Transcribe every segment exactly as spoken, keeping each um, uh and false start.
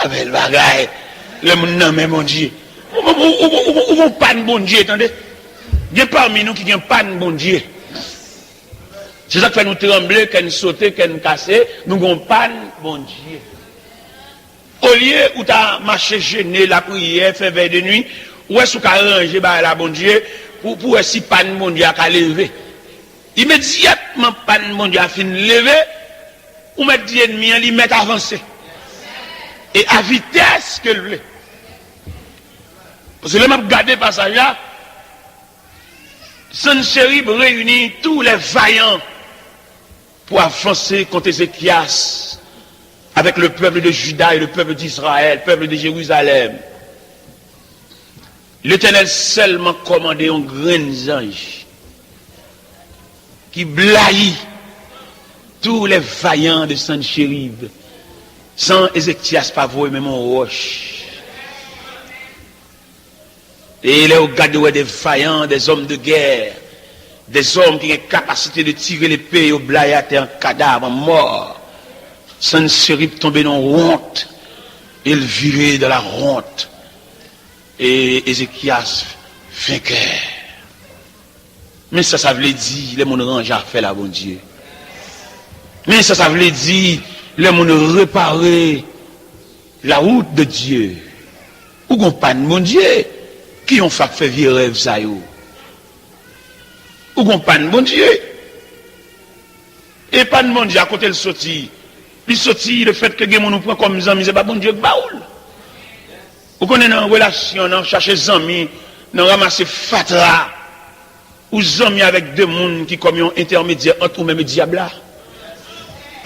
Bèl bagay. Lè moun nan men Bondye. Ou, ou, ou, ou, ou, ou gon pàn Bondye, tande. Gen pami nou ki gen pàn Bondye. Se sa k fè nou tranble, kè n sote, kè n kase, nou gon pàn Bondye. Olye ou ta mache jene, lapriyè, fè vèy de nwi, ou wè si w ka ranje bagay la, Bondye, pou, pou wè si pàn Bondye a ka leve. Imedyatman pàn Bondye a fin leve, ou mèt di ènmi an, li mèt avanse. E a vitès ke l vle. Paske lè m ap gade pasaj la, Sanchérib réunit tous les vaillants pour avancer contre Ézéchias avec le peuple de Juda et le peuple d'Israël, peuple de Jérusalem. Letènèl sèlman kòmande yon grenn zanj ki blayi tous les vaillants de Sanchérib, san Ezekyas pa voye menm yon wòch. E lè yo gade, yo wè de vayan, de zòm de gè, de zòm ki gen kapasite de tire lepe, yo blayi atè an kadav, an mò. Sanchérib tonbe nan wont, e l vire dans la honte. E Ezekyas venkè. Men sa sa vle di lè moun ranje afè l a Bondye. Men sa sa vle di lè moun repare la wout de Dye. Ou gon pàn Bondye, ki yon fap fè vye rèv sa yo. Ou gon pàn Bondye. E pàn Bondye a kote l soti? Li soti lefètke gen moun ou pran kòm zanmi, se pa Bondye k ba ou l. Ou konnen nan relasyon, nan chache zanmi, nan ranmase fatra, ou zanmi avèk de moun ki kòm yon entèmedyè ant ou menm e dyab la.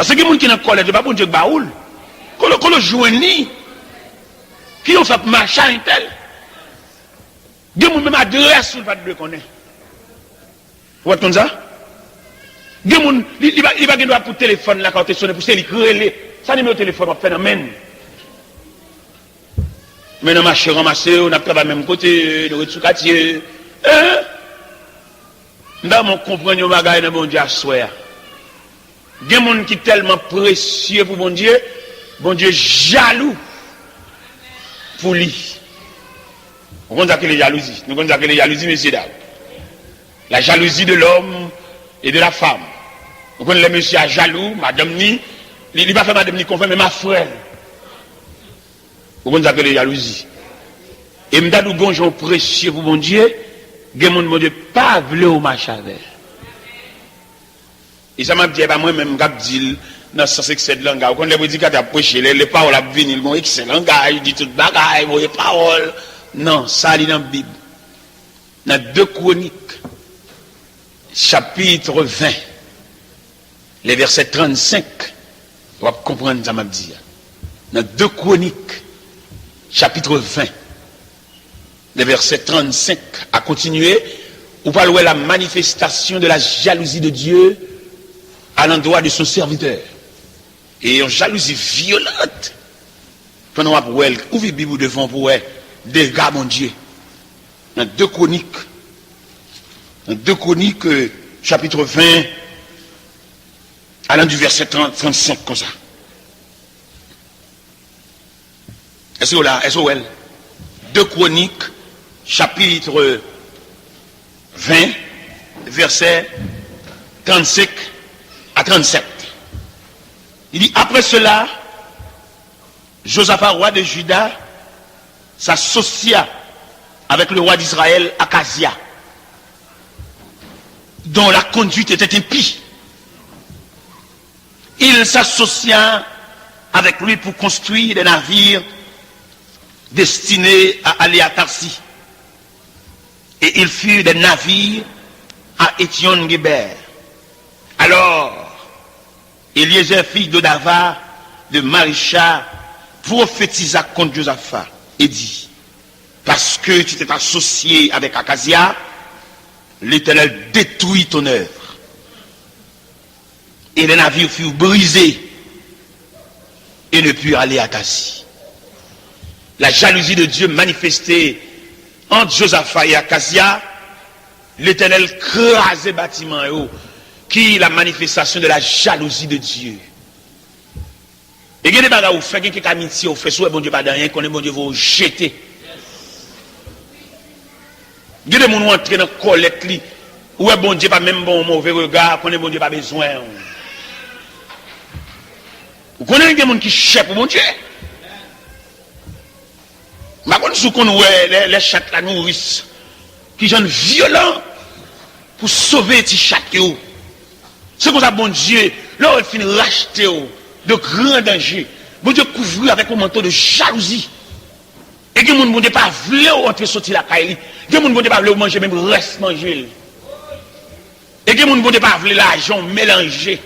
Paske gen moun ki nan kòlèt, se pa Bondye k ba ou l. Kote, kote w jwenn li? Ki yon fap mache a entèl? Gen moun menm adrès ou l pa t dwe konnen. Ou pa t konn sa? Gen moun, li, li pa, li pa gen dwa pou telefòn lakay ou te sonnen pou se li k rele. Sa nimewo telefòn w ap fè nan men l? Men nan mache ranmase yo, n ap travay menm kote, nou ret sou katye. Hein? M ta renmen w konprann yon bagay nan Bondye aswè a. Gen moun ki tèlman presye pou Bondye, Bondye jalou pou li. Ou konn sa k rele jalouzi? Nou konn sa k rele jalouzi, mesye dam? La jalousie de l'homme et de la femme. Ou konn lè mesye a jalou, madanm ni, li, li pa fè madanm ni konfyans, men ma frè l. Ou konn sa k rele jalouzi? E m ta di w gon jan w presye pou Bondye, gen moun Bondye pa vle w mache avè l. E sa m ap di a, e pa mwen menm k ap di l nan sans eksè de langaj. Ou konn lè predikatè ap preche, lè, lè pawòl ap vini, l gon eksè langaj, di tout bagay, voye pawòl. Non, sa li nan Bib. Nan de Kwonik, chapit ven, le vèsè trannsenk, w ap konprann sa m ap di a. Nan de Kwonik, chapit ven, le vèsè trannsenk a kontinye, ou pral wè la manifestation de la jalousie de Dieu à l'endroit de son serviteur. E yon jalouzi vyolan. Pandan w ap wè l, ouvri Bib ou devan w pou w wè dega Bondye. Nan de Kwonik, nan de Kwonik, euh, chapit ven, alan di vèsè trant, trannsenk konsa. Èske w la? Èske w wè l? De Kwonik, chapit ven, vèsè trannsenk a trannsèt. Li di, après cela, Josaphat, roi de Juda, s'associa avec le roi d'Israël, Akazia, dont la conduite était impie. Il s'associa avec lui pour construire des navires destinés à aller à Tarsis. Et il fit des navires à Étsion-Guébert. Alors, Éliézer, fils d'Odava, de Marécha, prophétisa contre Josaphat et dit, parce que tu t'es associé avec Akazia, l'Éternel détruit ton œuvre. Et les navires furent brisés et ne purent aller à Tarsis. La jalousie de Dieu manifestée entre Josaphat et Akazia, Letènèl kraze batiman yo, ki la manifestasyon de la jalouzi de Dye. E gen de bagay ou fè, gen kèk amitye ou fè, si w wè Bondye pa de anyen, konnen Bondye voye w jete. Gen de moun ou antre nan kòlèt li, ou wè Bondye pa menm ba w yon move rega, konnen Bondye pa bezwen w. Ou konnen gen moun ki chè pou Bondye. M pa konn si w konn wè lè, lè chat la nouris, kijan l vyolan pou sove ti chat yo. Se konsa Bondye, lè w fin rachte w de gran danje, Bondye kouvri w avèk yon manto de jalouzi. E gen moun Bondye pa vle w antre soti lakay li. Gen moun Bondye pa vle w manje menm rès manje l. E gen moun Bondye pa vle lajan w melanje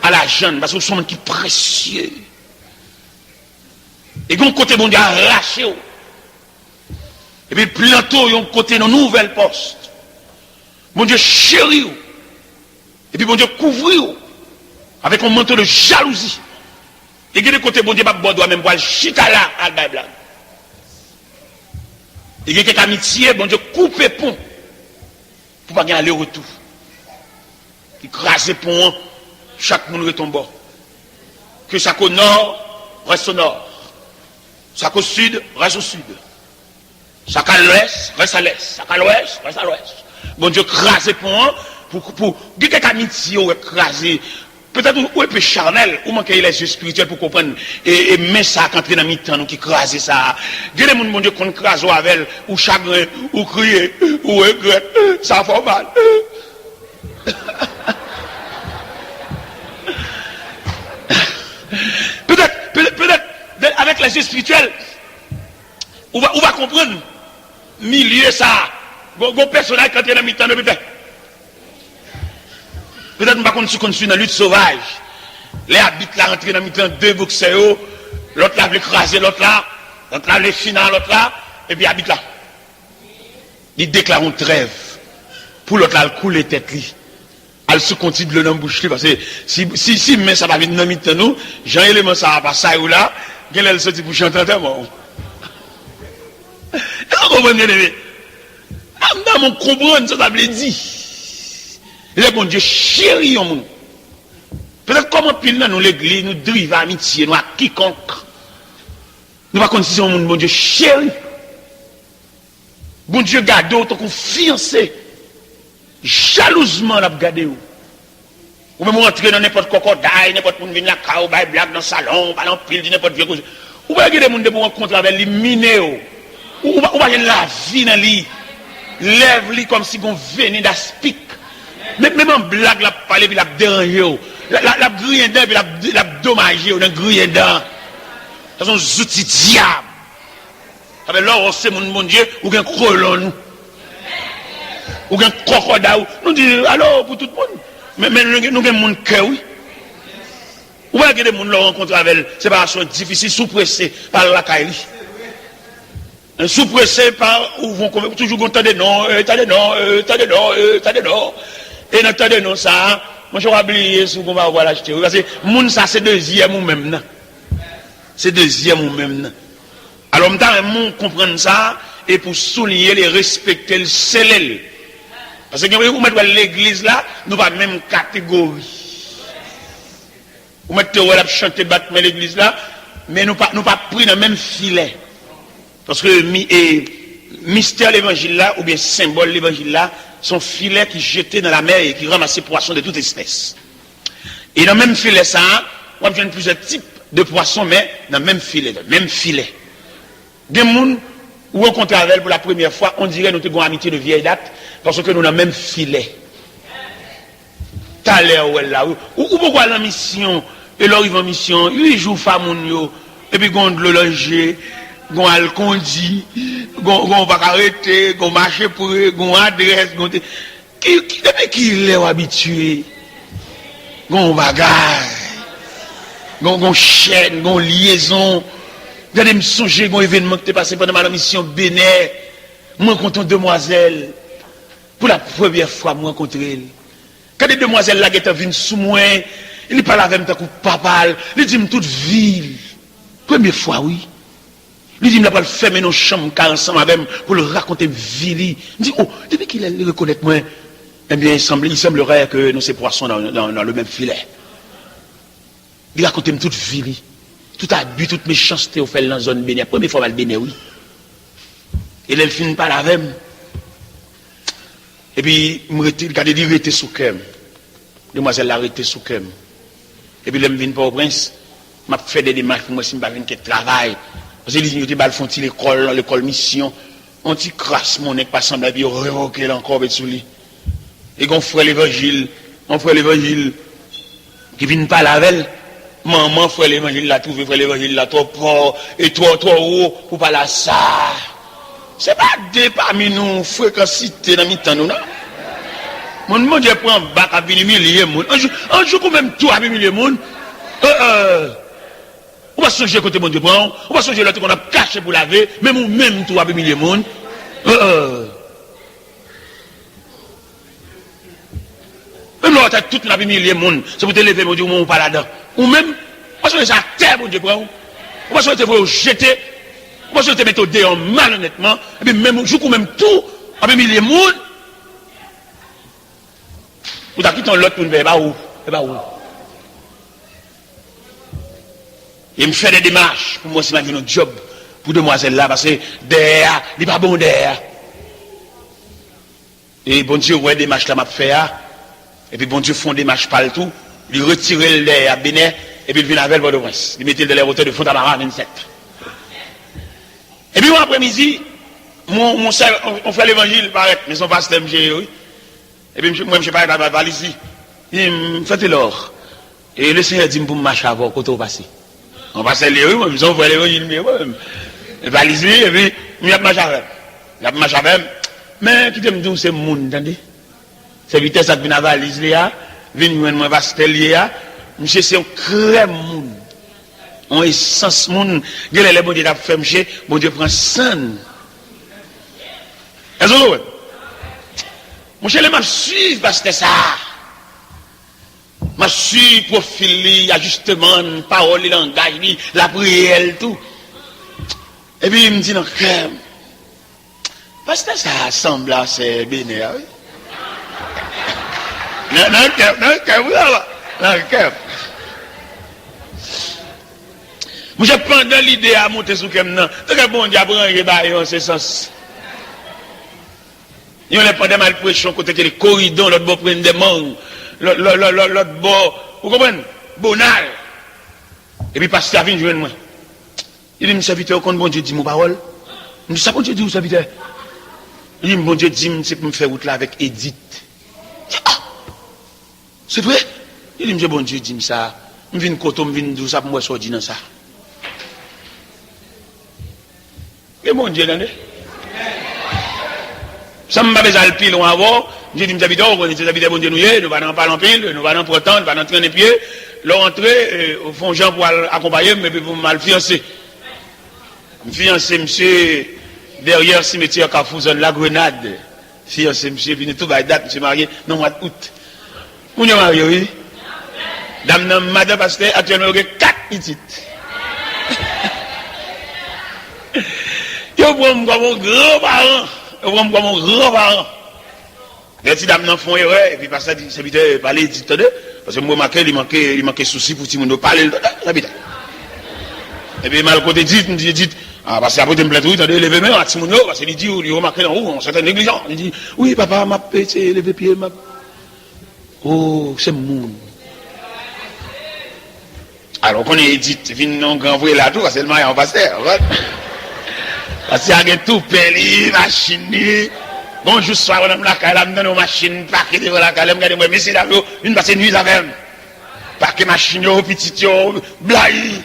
a lajan l, paske w se yon moun ki presye. E gen yon kote Bondye arache w, epi l plante w yon kote nan nouvèl pòs. Bondye cheri w, epi Bondye kouvri w avèk yon manto de jalouzi. E gen de kote Bondye p ap ba w dwa menm pou al chita la, al bay blag. E gen kèk amitye, Bondye koupe pon pou pa gen ale retou. Li kraze pon an, chak moun ret yon bò. Ke sa k o nò, rès o nò. Sa k o sid, rès o sid. Sa k a lwès, rès a lès. Sa k a lwès, rès a lwès. Bondye kraze pon an pou, pou, gen kèk amitye ou wè kraze. Petèt ou, ou enpe chanèl, ou manke lèzye espirityèl pou konprann e, e men sa k antre nan mitan nou ki kraze sa a. Gen de moun Bondye konn kraze w avè l, ou chagren, ou kriye, ou regrèt, sa fè w mal. Petèt, petèt, petèt, avèk lèzye espirityèl, ou va, ou va konprann milye sa a. Gon, gon pèsonaj ki antre nan mitan nou, petèt. Petèt m pa konn si w konn swiv nan lit sovaj. Lè abit la rantre nan mitan de boksè yo, lòt la vle kraze lòt la, lòt la vle fini a lòt la, epi abit la, li deklare yon trèv pou lòt la al koule tèt li, al sou konti dlo nan bouch li, paske si, si, si men sa pa vin nan mitan nou, jan eleman sa a pa sa yo la, genlè l soti pou chante antèman w. Èske w konprann, byeneme? Nanm, nanm, ou konprann sa sa vle di? Lè Bondye cheri yon moun. Petèt kòm anpil nan nou legliz, nou drive amitye nou ak kikonk. Nou pa konn si se yon moun Bondye cheri. Bondye gade w tankou fiyanse. Jalouzman l ap gade w. Ou menm ou antre nan nenpòt kòkòday, nenpòt moun vin lakay ou, bay blag nan salon, ou pale anpil, di nenpòt vye koze. Ou pa gen de moun depi w rankontre avè l, li mine w. Ou, ou pa, ou pa jwenn lavi nan li. Lèv li kòmsi gon venen daspik. Men, menm an blag l ap pale epi l ap deranje w. L, l, l ap griyen dan epi l ap, l ap domaje w nan griyen dan. Sa se yon zouti dyab. Sa fè lè w se moun Bondye, ou gen kolonn ou. Ou gen kòkòday ou. Nou di alo pou tout moun. Men, men nou gen, nou gen moun kè, wi. Ou wè gen de moun lè w rankontre avè l, separasyon an difisil, si w prese, pa al lakay li. Si w prese, pa ouvri yon konvè, toujou gon tande non, e, tande non, e, tande non, e, tande non. E nan tande non sa a, monchè, w a bliye si w gon bagay w pral achte, wi. Paske moun sa se dezyèm ou menm nan. Se dezyèm ou menm nan. Alò, m ta renmen w konprann sa, e pou souliye l e respekte l, sele l. Paske gen, ou mèt wè legliz la, nou pa menm kategori. Ou mèt te wè l ap chante bat men legliz la, men nou pa, nou pa pri nan menm filè. Paske mi, e, mistè levanjil la, oubyen senbòl levanjil la, se yon filè ki jete nan lamè e ki ranmase pwason de tout espès. E nan menm filè sa a, w ap jwenn plizyè tip de pwason, men nan menm filè, nan menm filè. Gen moun, ou rankontre avè l pou la premyè fwa, on dirè nou te gon amitye de vyèy dat, paske nou nan menm filè. Talè w wè l la, wi. Ou, ou poko al nan misyon, e lè w rive an misyon, uit jou fa moun yo, epi gon dlo nan je, gon alkondi, gon, gon pa ka rete, gon mache pre, gon adrès, gon te, Ki, ki, depi kilè w abitye? Gon bagay. Gon, gon chèn, gon lyezon. Gade, m sonje gon evènman ki te pase pandan m al an misyon Benè. M rankontre yon demwazèl. Pou la premyè fwa m rankontre l. Gade demwazèl la gentan vin sou mwen. Li pale avè m tankou papa l. Li di m tout vi l. Premye fwa, wi. Li di m l ap al fèmen nan yon chanm kay ansanm avè m pou l rakonte m vi li. M di, o, depi kilè li rekonèt mwen? Ebyen, il semble, il semblerait que nou se pwason nan, nan, nan le menm filè. Li rakonte m tout vi li. Tout abi, tout mechanste yo fè l nan zòn Benè. Premye fwa m al Benè, wi. E lè l fin pale avè m, epi m rete, gade li rete sou kè m. Demwazèl la rete sou kè m. Epi lè m vin Pòtoprens, m ap fè de demach pou m wè si m pa jwenn kèk travay. Paske li di m yo te ba l fè yon ti lekòl, yon lekòl misyon. Yon ti kras monnen k pa sanble, epi yo revoke l ankò, met sou li. E gen yon frè levanjil, yon frè levanjil ki vin pale avè l. Manman frè levanjil la twouve frè levanjil la twò pò e twò, twò wo pou pale a sa. Se pa de pami nou frekansite nan mitan nou, non. Moun Bondye pran bak ap vin imilye moun. Anjou, anjou ou menm tou ap imilye moun. Euh, euh. Ou pa sonje kote Bondye pran w? Ou pa sonje lè w te konn ap kache pou lave, menm ou menm tou w ap imilye moun? Euh, euh. Menm lè w wè tout moun ap imilye moun, se pou te leve men w di w menm ou pa ladan. Ou menm, ou pa sonje se atè Bondye pran w? Ou pa sonje te voye w jete? Ou pa sonje te mete w deyò malonètman? Epi menm jouk ou menm tou ap imilye moun? Ou ta kite yon lòt moun fè, e pa ou, e pa ou. E m fè de demach pou m wè si m a jwenn yon djòb pou demwazèl la, paske dèyè a, li pa bon dèyè a. E Bondye wè demach la m ap fè a, epi Bondye fè yon demach pa l tou, li retire l dèyè a Benè, epi l vin avè l Pòtoprens. Li mete l nan lèwotè de Fontamara vennsèt. Epi yon aprèmidi, mon, mon sè, yon, yon frè levanjil parèt, men se yon pastè misye ye, wi. Epi misye, mwen, misye parèt avèk valiz li. Li di m, "Frè Telor, e Lesenyè di m pou m mache avè w kote w pase." Mwen pastè li ye, wi, mwen, se yon frè levanjil m ye, mwen menm. E valiz li, epi, m y ap mache avè m. Y ap mache avè m. Men, kite m di w, se moun, tande. Sèvitè sa k vin a valiz li a, vin jwenn mwen pastè l ye a, misye se yon krèm moun. Yon esans moun, genlè lè Bondye t ap fè misye, Bondye pran sann. Èske w konprann? Monchè, lè m ap swiv pastè sa a, m ap swiv pwofil li, ajisteman l, pawòl li, langaj li, lapriyè l tou. Epi m di nan kè m, pastè sa a sanble a sè Benè a, wi. Nan, nan kè m, nan kè m, wi, ala, nan kè m. Monchè, pandan lide a monte sou kè m nan, tanke Bondye ap ranje bagay yo an se sans. Yon lè pandan m al preche yon kote ki rele Koridon, lòt bò Prenn dè Mang, lòt, lòt, lòt, lòt, lòt bò, ou konprann? Bonal. Epi pastè a vin jwenn mwen. Li di m, "Sèvitè, ou konn Bondye di m yon pawòl?" M di, "Sa Bondye di w, sèvitè?" Li di m, "Bondye di m se pou m fè wout la avèk Edith." M di, "Ah! Se vre?" Li di m, "Se Bondye di m sa. M vin kote w, m vin di w sa pou m wè sa w di nan sa." Gen Bondye, tande. San m pa bezwen al pi lwen avè w, Bondye di m, "Sèvitè, ou konnen se sèvitè Bondye nou ye, nou pa nan pale anpil, nou pa nan pran tan, nou pa nan trennen pye. Lè w antre, e, ou fè yon jan pou al akonpaye m, epi pou m al fiyanse." M fiyanse misye dèyè simetyè Kafou zòn Lagrenad. Fiyanse misye vini tou bay dat, misye marye nan mwa out. Moun yo marye, wi. Dam nan madan pastè, aktyèlman yo gen kat pitit. Yo pran m kòm yon gran paran. Yo pran m kòm yon gran paran. Lè ti dam nan fè yon erè, epi pastè di, "Sèvitè, pale Edith, tande." Paske m remake li manke, li manke sousi pou timoun yo, "Pale l, tande, sèvitè." Epi m al kote Edith, m di, "Edith, ah, pastè a pote m plent, wi, tande, leve men w a timoun yo, paske li di w, li remake nan ou yon sèten neglijans." Li di, "Wi, papa, m ap eseye leve pye, m ap." Oh, se moun. Alò, ou konnen Edith vin yon gran vre la tou, paske l marye a yon pastè, ou konprann? Pastè a gen toupè li, machin li. Gon jou swa, pandan m lakay la, m tande yon machin pake devan lakay la, m gade, m wè mesye dam yo vin pase nuit avè m. Pake machin yo, pitit yo, blayi.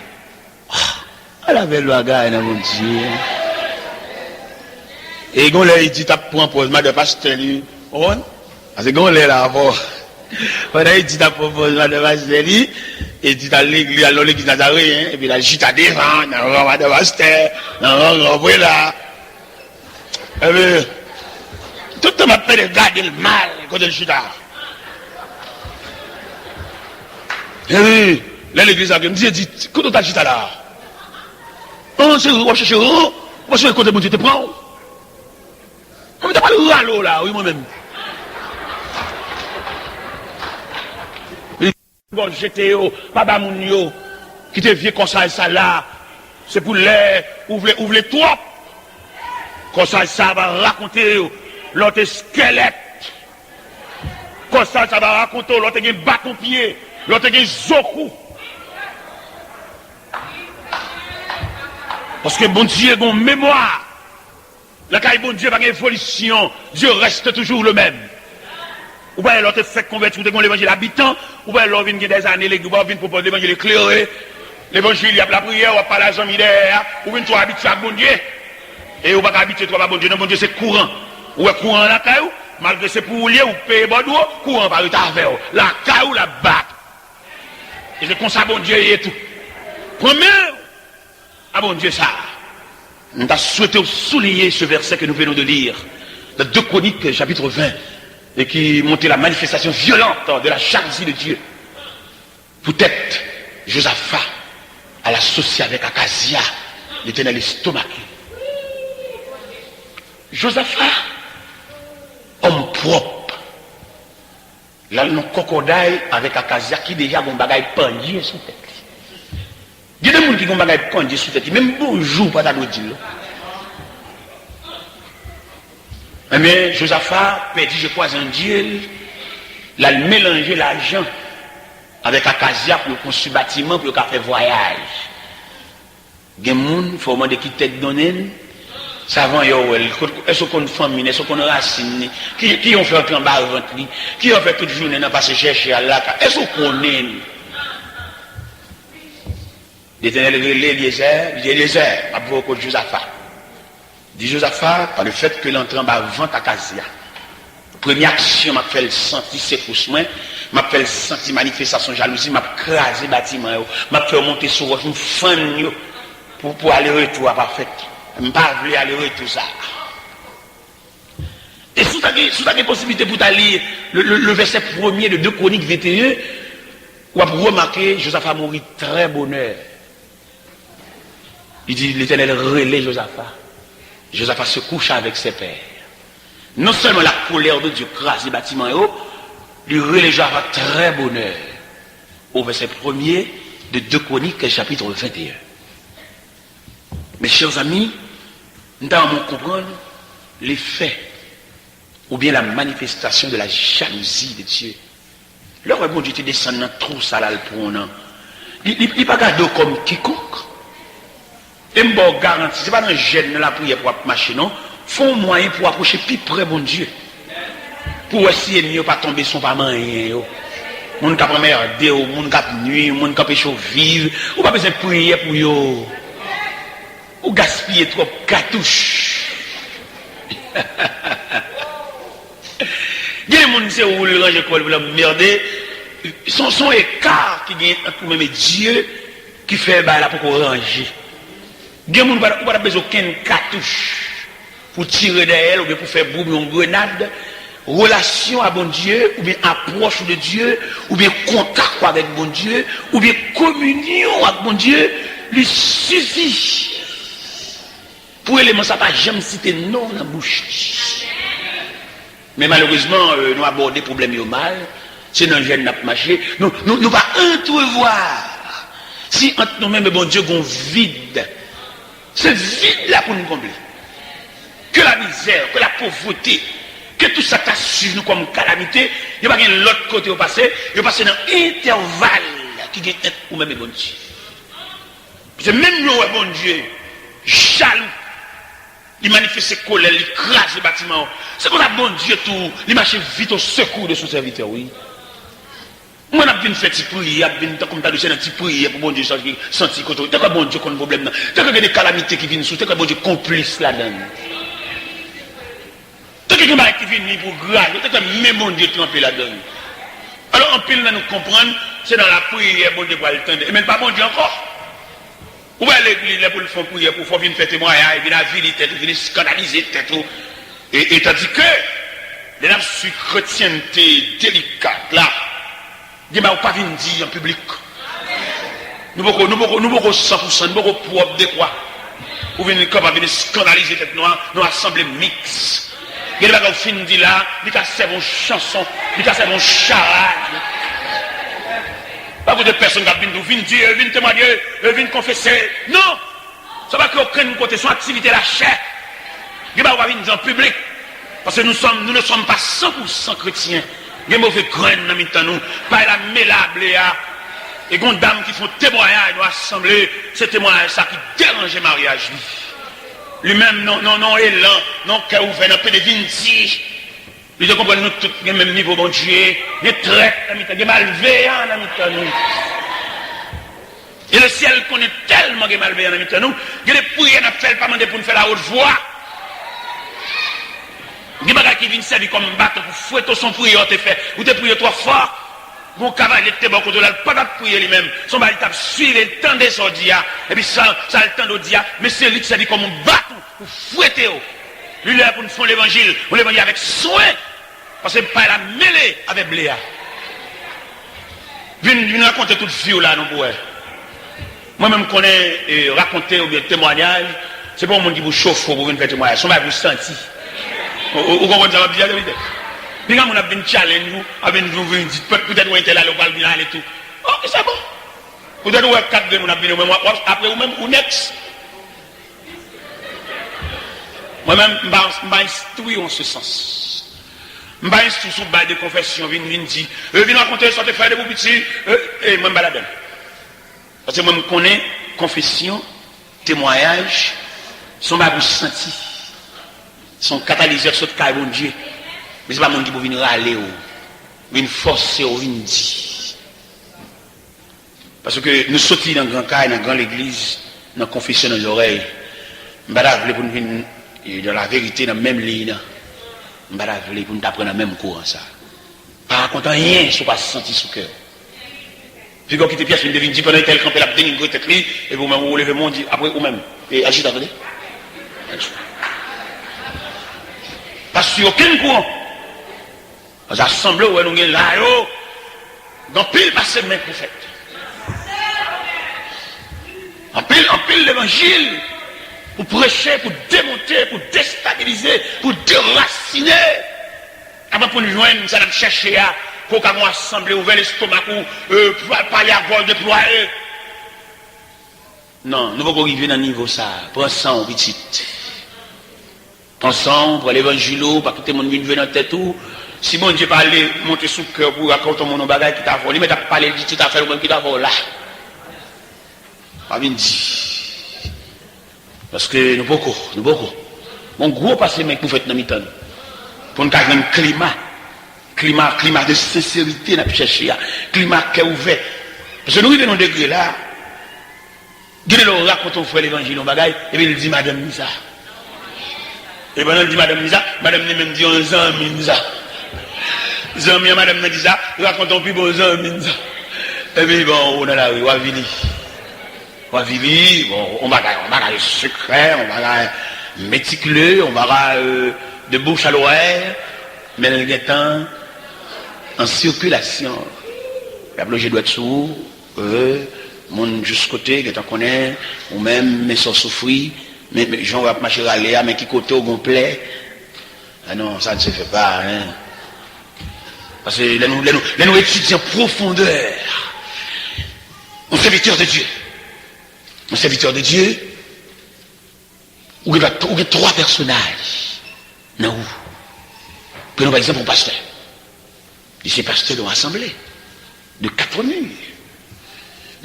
Ah, ala bèl bagay nan Bondye. E gon lè Edith ap pran pòz madan pastè li, ou konprann? Paske gon lè la avò. Pandan Edith ap pran pòz madan pastè li, Edith al legliz, al nan legliz Nazareyen, epi l al chita devan, nan ran madan pastè, nan ran gran prela. Epi, tout tan m ap pede gade l mal, kote l chita. Epi, lè legliz la vini, m di, Edith, kote w t al chita la? An, se w ap chèche ran, w ap chèche kote Bondye te pran w. Mwen, m ta pral rale w la, wi, mwen menm. Li di, bon, jete yo, pa ba moun yo. Kite vye kòsaj sa la. Se pou lè ou vle, ou vle twòp. Kòsaj sa va rakonte w lè w te eskèlèt. Kòsaj sa va rakonte w lè w te gen baton pye, lè w te gen zo kou. Paske Bondye gen yon memwa. Lakay Bondye pa gen evolisyon. Dieu reste toujours le même. Ou pa wè lè w te fèk konvèti, ou te gen levanjil abitan, ou pa wè lè w vin gen dèzane legliz, ou pa vin pwopòz levanjil eklere, levanjil y ap lapriyè, w ap pale a zanmi dèyè a, ou vin twò abitye ak Bondye. E ou pa ka abitye twòp a Bondye, non, Bondye se kouran. Ou wè kouran an lakay ou, malgre se pou ou l ye, ou peye bòdwo, kouran an pa rete avè w. Lakay ou l ap bat. E se konsa Bondye ye tou. Pran men w a Bondye sa a. M ta swete w souliye ce verset que nous venons de lire, dans deux Chroniques, chapitre vingt, et qui montre la manifestation violente de la jalousie de Dieu. Peut-être Josaphat al asosye avèk Akazya, Letènèl estomaké. Josaphat, òm pwòp, l al nan kòkòday avèk Akazya ki deja gen yon bagay pandye sou tèt li. Gen de moun ki gen yon bagay pandye sou tèt li, menm bonjou ou pa ta dwe di l, non. Ebyen, Josaphat pèdi, je crois, un dieu, l al melanje lajan avèk Akazya pou yo konstwi batiman, pou yo ka fè vwayaj. Gen moun, fò w mande ki tèt donnen l. Savan yo wè l. Kot, èske w konn fanmi l? Èske w konn rasin li? Ki, ki yon fè antre anba vant li? Ki yon fè tout jounen nan pase chèche al lakay? Èske w konnen l? Letènèl rele Eliezer, li di, Eliezer, m ap voye w kot Josaphat. Di Josaphat, pa le fèt ke l antre anba vant Akazya, premye aksyon, m ap fè l santi sekous mwen, m ap fè l santi manifestasyon jalouzi, m ap kraze batiman yo, m ap fè yo monte sou wòch, m fann yo pou, pou ale retou a pa fèt. M pa vle ale retou sa a. E si w ta gen, si w ta gen posiblite pou w ta li le, le, le vèsè premye de deux Chroniques vingt et un, w ap remake Josaphat mouri trè bonè. Li di, Letènèl rele Josaphat. Josaphat se kouche avèk ses pères. Non sèlman la colère de Dieu kraze batiman yo, li rele Josaphat trè bonè. Au verset premier de deux Chroniques, chapitre vingt et un. Mes chers amis, m ta renmen w konprann lefè oubyen la manifestation de la jalousie de Dieu. Lè w wè Bondye te desann nan twou sa l al pran w nan, li, li, li pa gade w kòm kikonk. E m ba w garanti, se pa nan jèn, nan lapriyè pou w ap mache, non. Fè yon mwayen pou w apwoche pi pre Bondye. Pou w wè si ènmi yo pa tonbe san w pa manyen yo. Moun k ap anmède w, moun k ap nui w, moun k anpeche w viv, ou pa bezwen priye pou yo. Ou gaspiye twòp katouch. Gen moun se ou l ranje kò l pou l anmède. Se yon, se yon eka ki gen ant ou menm e Dye ki fè bagay la poko ranje. Gen moun ou pa, ou pa t ap bezwen okenn katouch pou tire dèyè l oubyen pou fè boum yon grenad. Relasyon a Bondye, oubyen apwòch ou de Dye, oubyen kontak ou avèk Bondye, oubyen kominyon ou ak Bondye, li sifi pou eleman sa pa janm site non w nan bouch li. Men malerezman, euh, nou abòde pwoblèm yo mal. Se nan jèn n ap mache. Nou, nou, nou pa antrevwa si ant nou menm e Bondye gon vid. Se vid la pou n konble. Ke la mizè, ke la povrete, ke tout sa k ta swiv nou kòm kalamite, yo pa gen lòt kote yo pase, yo pase nan entèval ki gen ant ou menm e Bondye. Paske menm lè w wè Bondye jalou, li manifeste kolè l, li kraze batiman w. Se konsa Bondye tou, li mache vit au secours de son serviteur, wi. Mwen ap vin fè ti priyè, ap vin tankou m ta dwe se nan ti priyè pou Bondye santi, santi kote w. Tankou Bondye konn pwoblèm nan. Tankou gen de kalamite ki vin sou, tankou Bondye konplis ladan l. Tankou gen bagay ki vini pou grave, tankou men Bondye tranpe ladan l. Alò, anpil nan nou konprann, se nan lapriyè Bondye pral tande. E men l pa Bondye ankò. Ou wè legliz, lè pou l fè yon priyè pou fè w vin fè temwayaj, vin avili tèt ou, vin eskandalize tèt ou. E, e tandike, lè n ap swiv kretyente delikat la, gen bagay ou pa vin di an piblik. Nou poko, nou poko, nou poko san pou san, nou poko pwòp dekwa pou vin kapab vin eskandalize tèt nou an, nou asanble miks. Gen de bagay ou fin di la, li ka sèvi yon chanson, li ka sèvi yon charad. Pa Kote pèsonn k ap vin di w, vin di, vin temwanye, vin konfese. Non! Sa pa gen okenn kote, se yon aktivite lachè. Gen bagay ou pa vin di an piblik. Paske nou sòm, nou ne sòm pa san pou san kretyen. Gen move grenn nan mitan nou. Pay la mele a ble a. E gen yon dam ki fè yon temwayaj, nou asanble, se temwayaj sa ki deranje maryaj li. Li menm, nan, nan, nan elan, nan kè ouvè, nan pede vin di. Li te konprann nou tout gen menm nivo Bondye. Gen trèt nan mitan, gen malveyan nan mitan nou. E lesyèl konnen tèlman gen malveyan nan mitan nou, gen de priyè n ap fè, l pa mande pou n fè l a wot vwa. Gen bagay ki vin sèvi kòm baton pou fwete w, se yon priyè w te fè. Ou te priye twò fò. Gen yon kavalye ki te bò kote w la, l pa t ap priye li menm. Se yon bagay li t ap swiv e l tande sa w di a. Epi sa, sa l tande w di a, men se li k sèvi kòm yon baton pou fwete w. Li lè pou n fè yon levanjil, yon levanjil avèk swen. Paske pay la mele avèk ble a. Vin, vin rakonte tout vi w la, nou pou wè. Mwen menm, m konnen, e, rakonte oubyen temwayaj, se pa yon moun ki pou chofe w pou vin fè temwayaj. Se yon bagay pou santi. Ou, ou, ou konprann sa m ap di a, se vre? Pinga moun ap vin challenge ou, ap vin, vin, vin di, petèt ou entèl ale, ou pral vin ale tou. Oh, se bon. Poutèt ou wè kat grenn moun ap vini, ou menm, w ap, w ap, apre ou menm, ou next. Mwen menm, m pa, m pa enstwi an se sans. M pa enstwi sou bay de konfesyon, vin, vin di, e, vin rakonte sa w te fè depi w piti, e, e, mwen m pa ladann. Paske mwen m konnen konfesyon, temwayaj, se yon bagay pou santi. Se yon katalizè k sot kay Bondye. Men se pa moun ki pou vin rale w, vin fòse w, vin di. Paske nou soti nan gran kay, nan gran legliz, nan konfesyon nan zòrèy. M pa ta vle pou n vin, e, dans la vérité, nan menm liy nan. M pa ta vle pou n ta pran nan menm kouran sa. Pa rakonte anyen si w pa santi sou kè w. Piga w kite pyès moun te vin di pandan entèl kanpe l ap denigre tèt li, epi ou menm ou leve men w di, apre ou menm, e, al chita, tande. Pa swiv okenn kouran. Paske asanble ou wè nou gen la yo, gen anpil pase men k pou fèt. Anpil, anpil levanjil pou preche, pou demonte, pou destabilize, pou derasine. Avan pou n jwenn sa n ap chèche a, pou w ka gen yon asanble, ouvè lestomak ou, e, pa-, pale a gòj deplwaye. Non, nou poko rive nan nivo sa a. Pran san w, pitit. Pran san w, pran levanjil ou, pa kite moun vin jwe nan tèt ou. Si Bondye pa vle monte sou kè w pou rakonte yon moun yon bagay ki ta fè w, li mèt ap pale, li di tout afè l, ou menm ki ta fè w la. Pa vin di. Paske nou poko, nou poko. Gon gwo pase men k pou fèt nan mitan nou. Pou n ka jwenn klima. Klima, klima de senserite n ap chèche a. Klima kè ouvè. Paske nou rive nan degre la, gen de lè w rakonte yon frè levanjil yon bagay, epi l di madanm li sa. E pandan l di madanm li sa, madanm li menm di yon zanmi l sa. Zanmi an madanm nan di sa, rakonte yon pi bon zanmi l sa. Epi bon, ou nan lari, w avili. W avili, bon, yon bagay, yon bagay sekrè, yon bagay metikle, yon bagay, euh, de bouche à l'oreille, men l gentan an sikilasyon. Y ap lonje dwèt sou ou, euh, moun jis kote, gentan konnen, ou menm, men sa w soufri, men, men jan w ap mache rale a, men ki kote w gon plè. Ah non, ça ne se fait pas, hein. Paske lè nou, lè nou, lè nou etidye an pwofondè, yon sèvitè de Dye, yon sèvitè de Dye, ou gen, ou gen twa pèsonaj nan ou. Pran pa egzanp, yon pastè. Li se pastè de yon asanble de kat mi.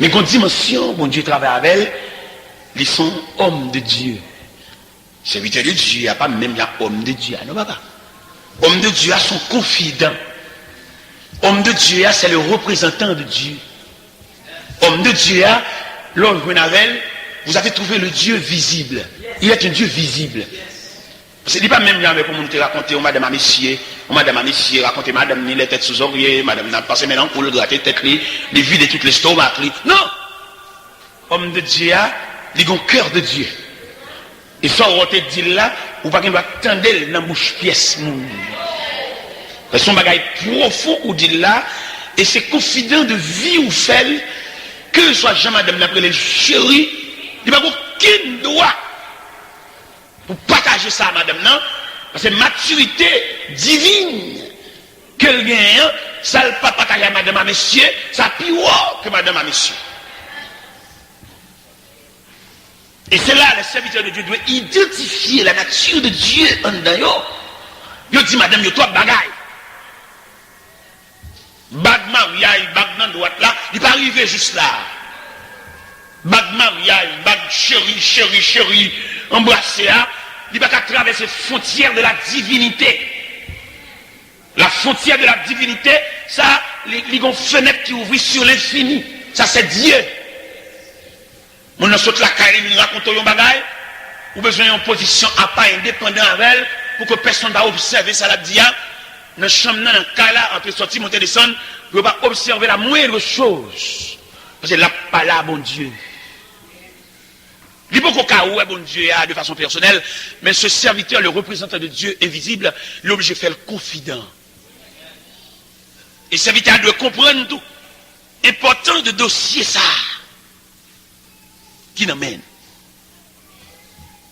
Men gon dimansyon Bondye travay avè l, li se yon òm de Dye. Sèvitè de Dye a pa menm jan òm de Dye a, non, papa. Òm de Dye a se yon konfidan. Òm de Dye a, c'est le représentant de Dieu. Òm de Dye a, lè w jwenn avè l, vous avez trouvé le Dieu visible. Il est un Dieu visible. Paske li pa menm jan avèk yon moun te rakonte yon madanm a mesye, yon madanm a mesye rakonte madanm ni lè tèt sou zòrye, madanm nan ap pase men nan kou l, grate tèt li, li vide tout lestomak li. Non! Òm de Dye a, li gon kè de Dye. E sa w wè w te di l la, ou pa gen dwa tande l nan bouch pyès moun. Paske se yon bagay pwofon ou di l la, e se konfidan de vi ou fè l, keseswa jan madanm nan ap rele l cheri, li pa gen okenn dwa pou pataje sa a madanm nan, paske matirite divin ke l genyen an, Sa l pa pataje ak madanm a mesye, sa pi wo ke madanm a mesye. E se la, les serviteurs de Dieu doivent identifier la nature de Dieu anndan yo. Yo di madanm yo twòp bagay. Bag maryaj, bag nan dwat la, li pa rive jis la. Bag maryaj, bag cheri, cheri, cheri, anbrase a, li pa ka travèse fwontyè de la divinite. La frontière de la divinité, sa, li, li gon fenèt ki ouvri sur l'infini. Sa se Dye. Moun nan sot lakay li vin rakonte w yon bagay, ou bezwen yon pozisyon apa, endepandan avè l, pou ke pèsonn pa obsève sa l ap di a, nan chanm nan, nan kay la, antre sòti, monte desann, pou yo pa obsève la moindre chose. Paske l ap pale a Bondye. Li poko ka wè Bondye a de fason pèsonèl, men se sèvitè, le représentant de Dieu invisible, li oblije fè l konfidan. E sèvitè a dwe konprann tou enpòtans de dosye sa a ki nan men l.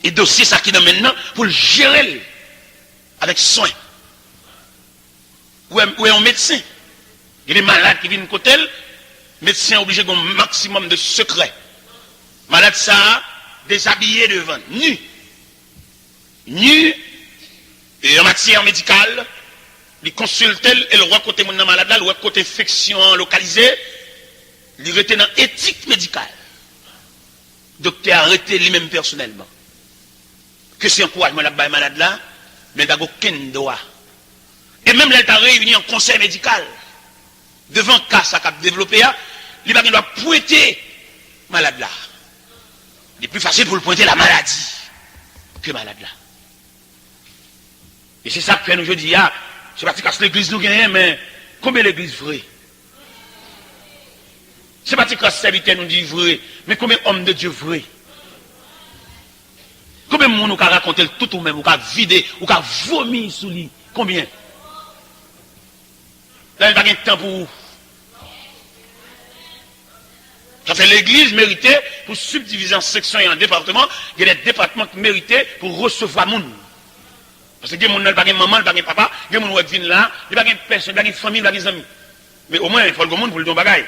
E dosye sa a ki nan men l nan, pou l jere l avèk swen. Ou wè, ou wè yon medsen, gen de malad ki vin kote l, medsen an oblije gen yon maksimòm de sekrè. Malad sa a dezabiye devan, ni. Ni, e an matyè medikal, li konsilte l e l wè kote moun nan malad la, l wè kote enfeksyon an lokalize, li rete nan etik medikal. Doktè a rete li menm pèsonèlman. Ke se ankourajman l ap bay malad la, men l pa gen okenn dwa. E menm lè l ta reyini an konsèy medikal, devan ka sa k ap devlope a, li pa gen dwa pwente malad la. Li pli fasil pou l pwente la maladie ke malad la. E se sa k fè nou jodi a, se pa ti kras legliz nou genyen, men konbyen legliz vre? Se pa ti kras sèvitè nou di vre, men konbyen homme de Dieu vre? Konbyen moun ou ka rakonte l tout ou menm, ou ka vide, ou ka vomi sou li? Konbyen? Lè l pa gen tan pou ou. Sa fè legliz merite pou sibdivize an seksyon e an depatman, gen de depatman ki merite pou resevwa moun. Paske gen moun nan, li pa gen manman, li pa gen papa, gen moun ou wè k vin la, li pa gen pèsonn, li pa gen fanmi, li pa gen zanmi. Men omwen, fò l gen moun pou l di yon bagay.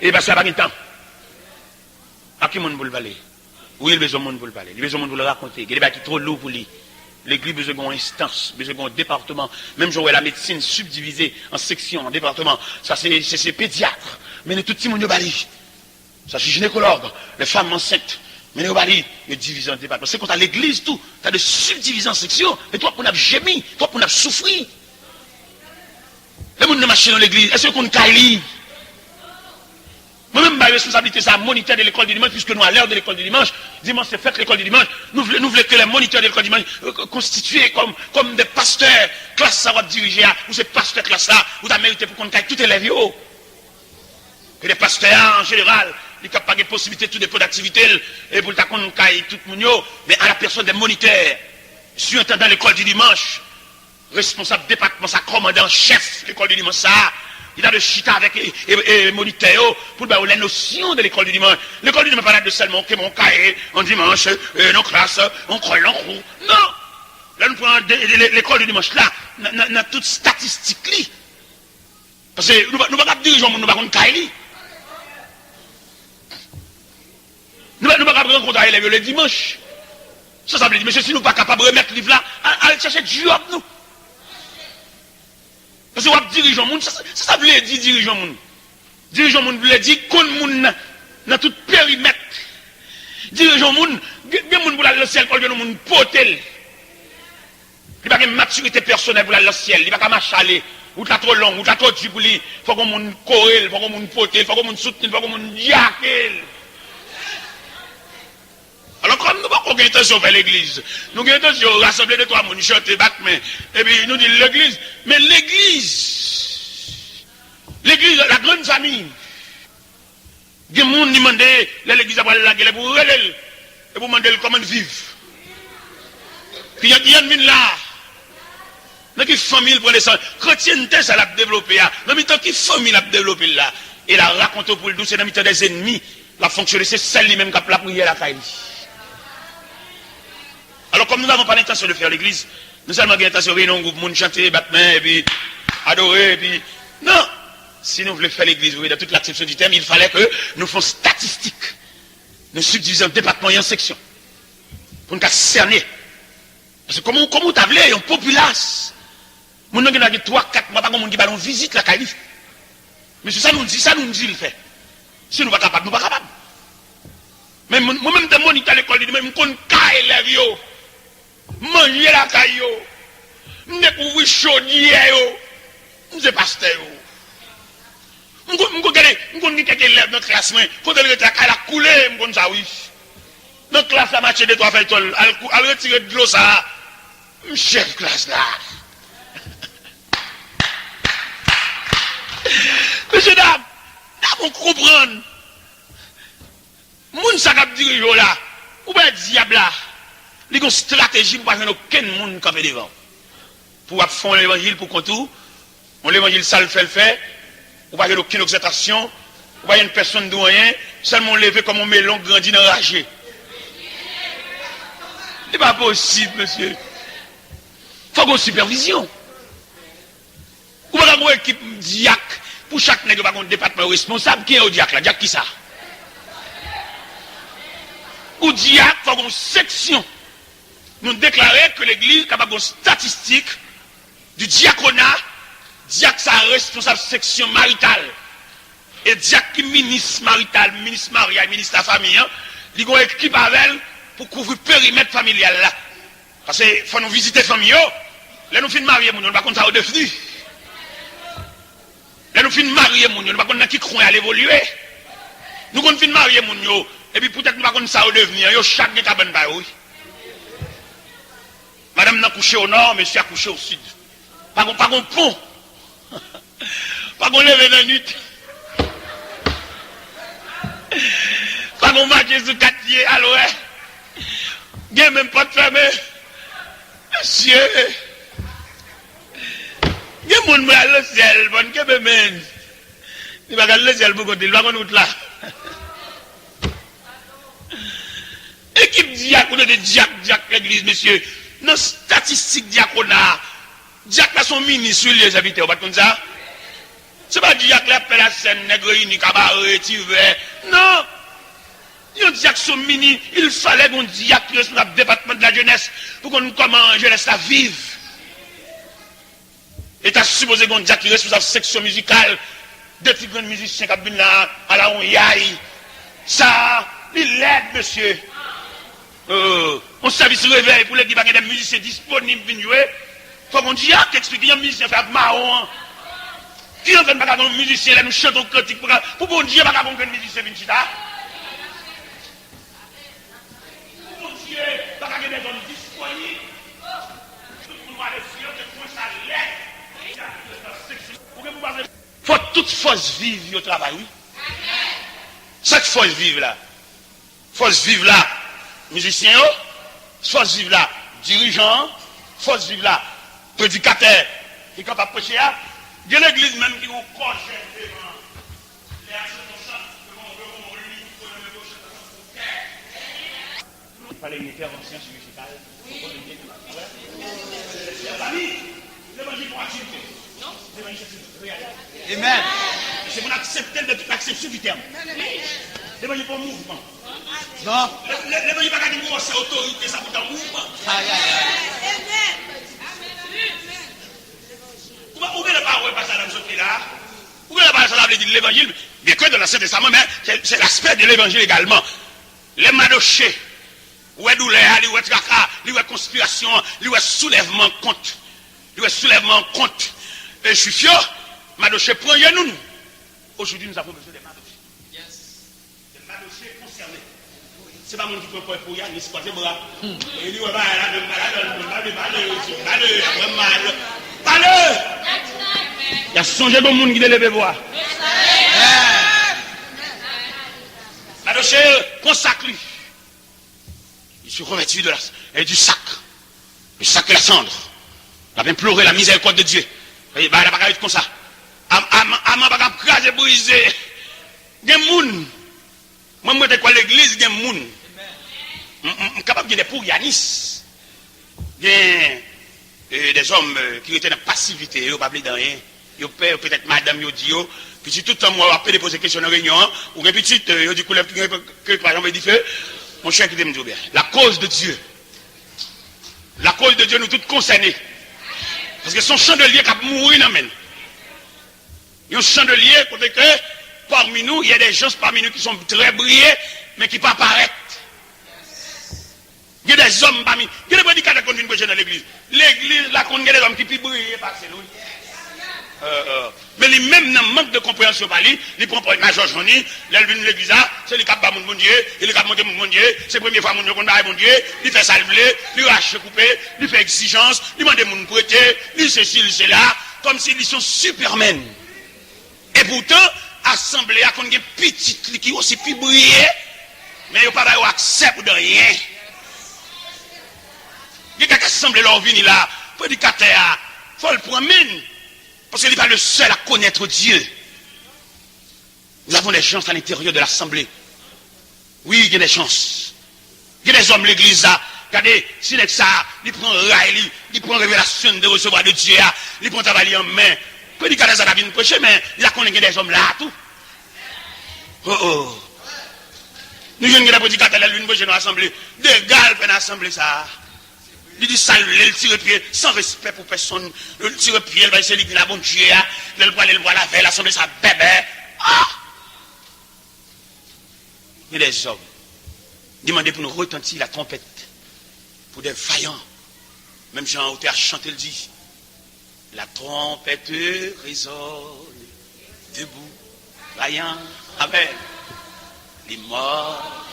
E pastè a pa gen tan. Ak ki moun pou l pale? Wi, li bezwen moun pou l pale. Li bezwen moun pou l rakonte. Gen de bagay ki twò lou pou li. Legliz bezwen gen yon enstans, bezwen gen yon depatman. Menm jan w wè lamedsin sibdivize an seksyon, an depatman. Sa se, se, se pedyat. Mennen tout timoun yo ba li. Sa se jinekològ, lè fanm ansent. Mennen yo ba li, yo divize an depatman. Se konsa legliz tou, ta dwe sibdivize an seksyon. E twòp moun ap jemi, twòp moun ap soufri. Lè moun nan mache nan legliz, èske yo konn kay li? Mwen menm, m bay responsablite sa a monitè de lekòl di dimanch, puiske nou a lè de lekòl di dimanch. Dimanch, se fèt lekòl di dimanch. Nou vle, nou vle ke lè monitè de lekòl di dimanch, euh, konstitye kòm, kòm de pastè klas sa w ap dirije a, ou se pastè klas la, ou ta merite pou konn kay tout elèv yo. Ke de pastè a, an jeneral, li ka pa gen posiblite tou depan d aktivite l, e pou l ta konn kay tout moun yo, men a la pèsòn de monitè, sirentandan lekòl di dimanch, responsab depatman sa, kòmandan an chèf lekòl de dimanch sa a, li ta dwe chita avèk e, e, e, monitè yo pou l ba yo lè nosyon de lekòl de dimanch. Lekòl de dimanch pa ta dwe sèlman, oke, men yon kaye, yon dimanch, e, yon klas, yon kòl, yon kou. Non! Lè nou pran de, de, de, lekòl de dimanch la, nan, nan, nan tout estatistik li, paske nou pa, nou pa kab dirije yon moun, nou pa konn kay li. Nou pa, nou pa kab rankontre ak elèv yo le dimanch. Sa sa vle di, mesye, si nou pa kapab remèt liv la, al, al chèche djòb nou. Paske w ap dirije yon moun, sa, sa, sa vle di dirije yon moun. Dirije yon moun vle di konn moun nan, nan tout perimèt. Dirije yon moun, gen, gen moun pou l al nan syèl, fò l jwenn yon moun pote l. Li pa gen matirite pèsonèl pou l al nan syèl. Li pa ka mache ale. Wout la twò long, wout la twò di pou li. Fòk yon moun kore l, fòk yon moun pote l, fòk yon moun soutni l, fòk yon moun dyake l. Alò, kòm nou poko gen entansyon fè legliz, nou gen entansyon rasanble de twa moun, chante, bat men, epi nou di legliz. Men legliz, legliz, la grande famille. Gen moun li mande, lè legliz la pral lage, lè pou rele l, e pou mande l kòman l viv. Kijan, kijan l vin la? Nan ki fanmi l pran nesans? Kretyente sa l ap devlope a, nan mitan ki fanmi l ap devlope l la? E l a rakonte w pou l di w se nan mitan dèzennmi l ap fonksyone, se sèl li menm k ap lapriyè lakay li. Alò, kòm nous n'avons pas l'intention de faire l'église, nou sèlman gen entansyon reyini yon gwoup moun, chante, bat men, epi adore, epi, non! Si nou vle fè legliz viv dans toute l'acception du terme, il fallait que nou fè yon statistik. Nou sibdivize an depatman e an seksyon. Pou n ka sène. Paske kòman, kòman ou ta vle yon popilas, moun nan gen dwa gen twa, kat mwa, pa gen moun ki ba l yon vizit lakay li. Men se sa nou di, sa nou di l fè. Si nou pa kapab, nou pa kapab. Men mwen, mwen menm te monitè lekòl li, men m konn ka elèv yo. M manje lakay yo. M dekouvri chodyè yo. M se pastè yo. M konn, m konn gade, m konn gen kèk elèv nan klas mwen, kote l rete a kay la koule, m konn sa wi. Nan klas la, m achte de twa fèy tòl, al, kou- al retire dlo sa a. M chèf klas la. Mesye dam, n ap konprann. Moun sa k ap dirije w la, ou pa wè dyab la, li gen yon estrateji pou pa jwenn okenn moun kanpe devan w. Pou w ap fè yon levanjil pou kont ou, yon levanjil sa l fè l fè, ou pa jwenn okenn egzaltasyon, ou pa jwenn pèsonn di w anyen, sèlman w leve kòm yon melon k grandi nan raje. Li pa posib, mesye. Fòk gen sipèvizyon. Ou pa ka gen yon ekip dyak pou chak nèg, yo pa gen yon depatman yo responsab. Kiyen yo dyak la? Dyak kisa? Ou dyak, fò gen yon seksyon. Nou deklare ke legliz kapab gen yon statistik di dyakona. Dyak sa a responsab seksyon marital. E dyak ki minis marital, minis maryaj, minis lafami an, li gen yon ekip avè l pou kouvri perimèt familyal la. Paske fò nou vizite fanmi yo. Lè nou fin marye moun yo, nou pa konn sa yo devni. Lè nou fin marye moun yo, nou pa konn nan ki kwen y al evolye. Nou konn fin marye moun yo, epi poutèt nou pa konn sa yo devni an, yo chak gen kabann pa yo, wi. Madanm nan kouche o nò, mesye a kouche o sid. Pa gon, pa gon pon. Pa gon leve nan nuit. Pa gon mache sou kat pye, al wè. Gen menm pòt fèmen. Mesye. Gen moun mwen al nan syèl, bon, kenbe men. Li pa ka al nan syèl pou kont li, li pa konn wout la. Ekip dyak, ou tande dyak, dyak legliz, mesye. Nan statistik dyakona, dyak la se yon minis, wi, li ye sèvitè, ou pa t konn sa? Se pa dyak la ap fè lasèn, nèg reyini, kabare, ti vè. Non! Yon dyak se yon mini, il fallait gen yon dyak ki responsab depatman de la jenès pou konn kòman jenès la viv. E ta sipoze gen yon dyak ki responsab seksyon mizikal, de ti grenn mizisyen k ap vin la, ala yon yay. Sa, li lèd, mesye. Euh, yon sèvis revèy pou legliz pa gen de mizisyen disponib vin jwe. Fòk yon dyak eksplike yon mizisyen fè ak mawon an. Ki an fè n pa ka gen yon mizisyen lè nou chante yon kantik pou ka, pou Bondye pa ka gen yon grenn mizisyen vin chita? Pou Bondye pa ka gen de zòm disponib. Tout moun wale sou yo, te pran sa lè. Ou gen pou pase. Fò tout fòs viv yo travay, wi. Sa k fòs viv la? Fòs viv la, mizisyen yo, fòs viv la, dirijan an, fòs viv la, predikatè ki kapab preche a. Gen legliz menm ki gen yon kò jèn devan. Lè a se konsa, yo gon, yo gon lit pou yo menm yo chante ansanm pou kè. Pale de entèvansyon chirijikal. Levanjil pa yon aktivite. Levanjil se yon reyalite. Amen. Se pou n aksepte l de tout aksepsyon di tèm. Levanjil pa yon mouvman. Non. Le- le- Levanjil pa ka di, "Bon, se otorite sa pou ta mouvman." Ay, ay, ay. Ou pa, ou genlè pa wè pasaj la m sot li la. Ou genlè pa wè sa sa vle di levanjil. Byen ke nan Ansyen Testaman, men se se laspè de levanjil egalman. Lè Madoche wè doulè a, li wè traka, li wè konspirasyon an, li wè soulèvman kont, li wè soulèvman kont e Jwif yo, Madoche pran jenou l. Aujourd'hui, nous avons besoin de Madoche. De Madoche konsène. Se pa moun ki pran kò pou Yanis kwaze bra. E li wè bagay la menm pa ladan l, pa vle pale, pale, ap wè mal. Pale! Y a sonje gon moun ki te leve vwa. Madoche, pran sak li. Il se revêtit de la, et du sac. Le sac et la cendre. L ap enplore la mizèrikòd de Dye. E bagay la pa ka ret konsa. Am- am- Aman pa ka ap kraze, brize. Gen moun. Mwen, mwen te kwè legliz gen moun. M- m- M kapab gen de pou Yanis. Gen e, dèzòm e, ki rete nan pasivite, yo pa vle di anyen. Yo pè, petèt madanm yo di yo, Pitit, tout tan m wè w ap pede poze kesyon nan reyinyon an, ou gen pitit, euh, yo di koulèv ki gen ke pa janbe dife. Monchè, kite m di w byen. La cause de Dieu. La cause de Dieu, nou tout konsène. Paske se yon chandelye k ap mouri nan men n. Yon chandelye kote ke parmi nous, il y a des gens parmi nous qui sont très brillants, men ki pa parèt. Gen dèzòm pami, gen de predikatè k konn vin preche nan legliz. Legliz la konn gen dèzòm ki pi briye pase l, wi. Euh, euh. Men li menm, nan mank de konpreyansyon pa li, li pran pòz majò Jonni. Lè l vin legliz la, se li k ap ba moun Bondye, e li k ap montre moun Bondye. Se premye fwa moun yo konn bay Bondye. Li fè sa l vle, li rache koupe, li fè egzijans, li mande moun prete, li sesi, li sela, kòmsi li se yon sipèmèn. Epoutan, asanble a konn gen pitit li ki osi pi briye, men yo pa ba yo aksè pou di anyen. Gen kèk asanble, lè w vini la, predikatè a, fò l pran men n, paske li pa le seul à connaître Dieu. Nous avons des gens à l'intérieur de l'assemblée. Wi, gen de chans. Gen dèzòm legliz la. Gade, si nèg sa, li pran ray li, li pran revelasyon de resevwa de Dye a, li pran travay li an men. Predikatè sa ta vin preche, men li ta konnen gen dèzòm la tou. Oh, oh. Nou jwenn gen de predikatè, lè l vin preche nan asanble, dega l fè nan asanble sa. Li di sa l vle, l tire pye, san respè pou pèsonn. Li tire pye l, paske se li ki la Bondye a. Lè l prale, l pral avè l, asanble sa bèbè. Ah! Gen dèzòm. Li mande pou nou retanti latwonpèt pou de vayan. Menm jan otè a chante, l di, la trompette résonne, debout, vaillant, amen. Les morts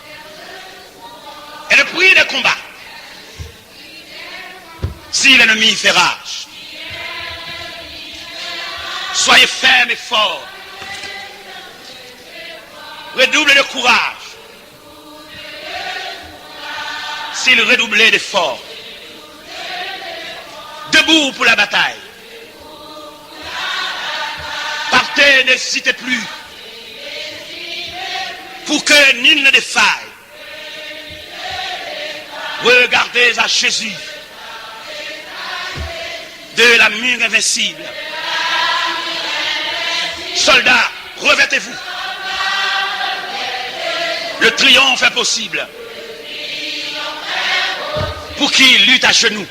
et le prix de combat. Si l'ennemi fait rage, soyez fermes et forts. Redoublez de courage. S'il redoublait d'efforts. Debout pour la bataille. Partez, n'hésitez plus. Pour que nul ne défaille. Regardez à Jésus. De la mûre invincible. Soldats, revêtez-vous. Le triomphe est possible. Pour qui lutte à genoux.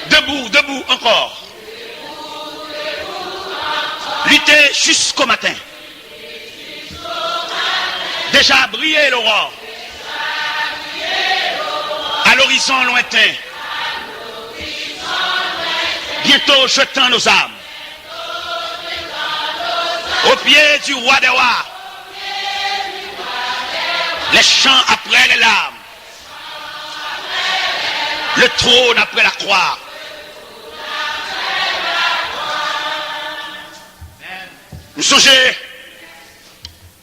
Debout, debout encore. Luttez jusqu'au matin. Déjà briller l'aurore. À l'horizon lointain. Bientôt jetant nos armes. Au pied du roi des rois. Les chants après les larmes. Le trône après la croix. M sonje,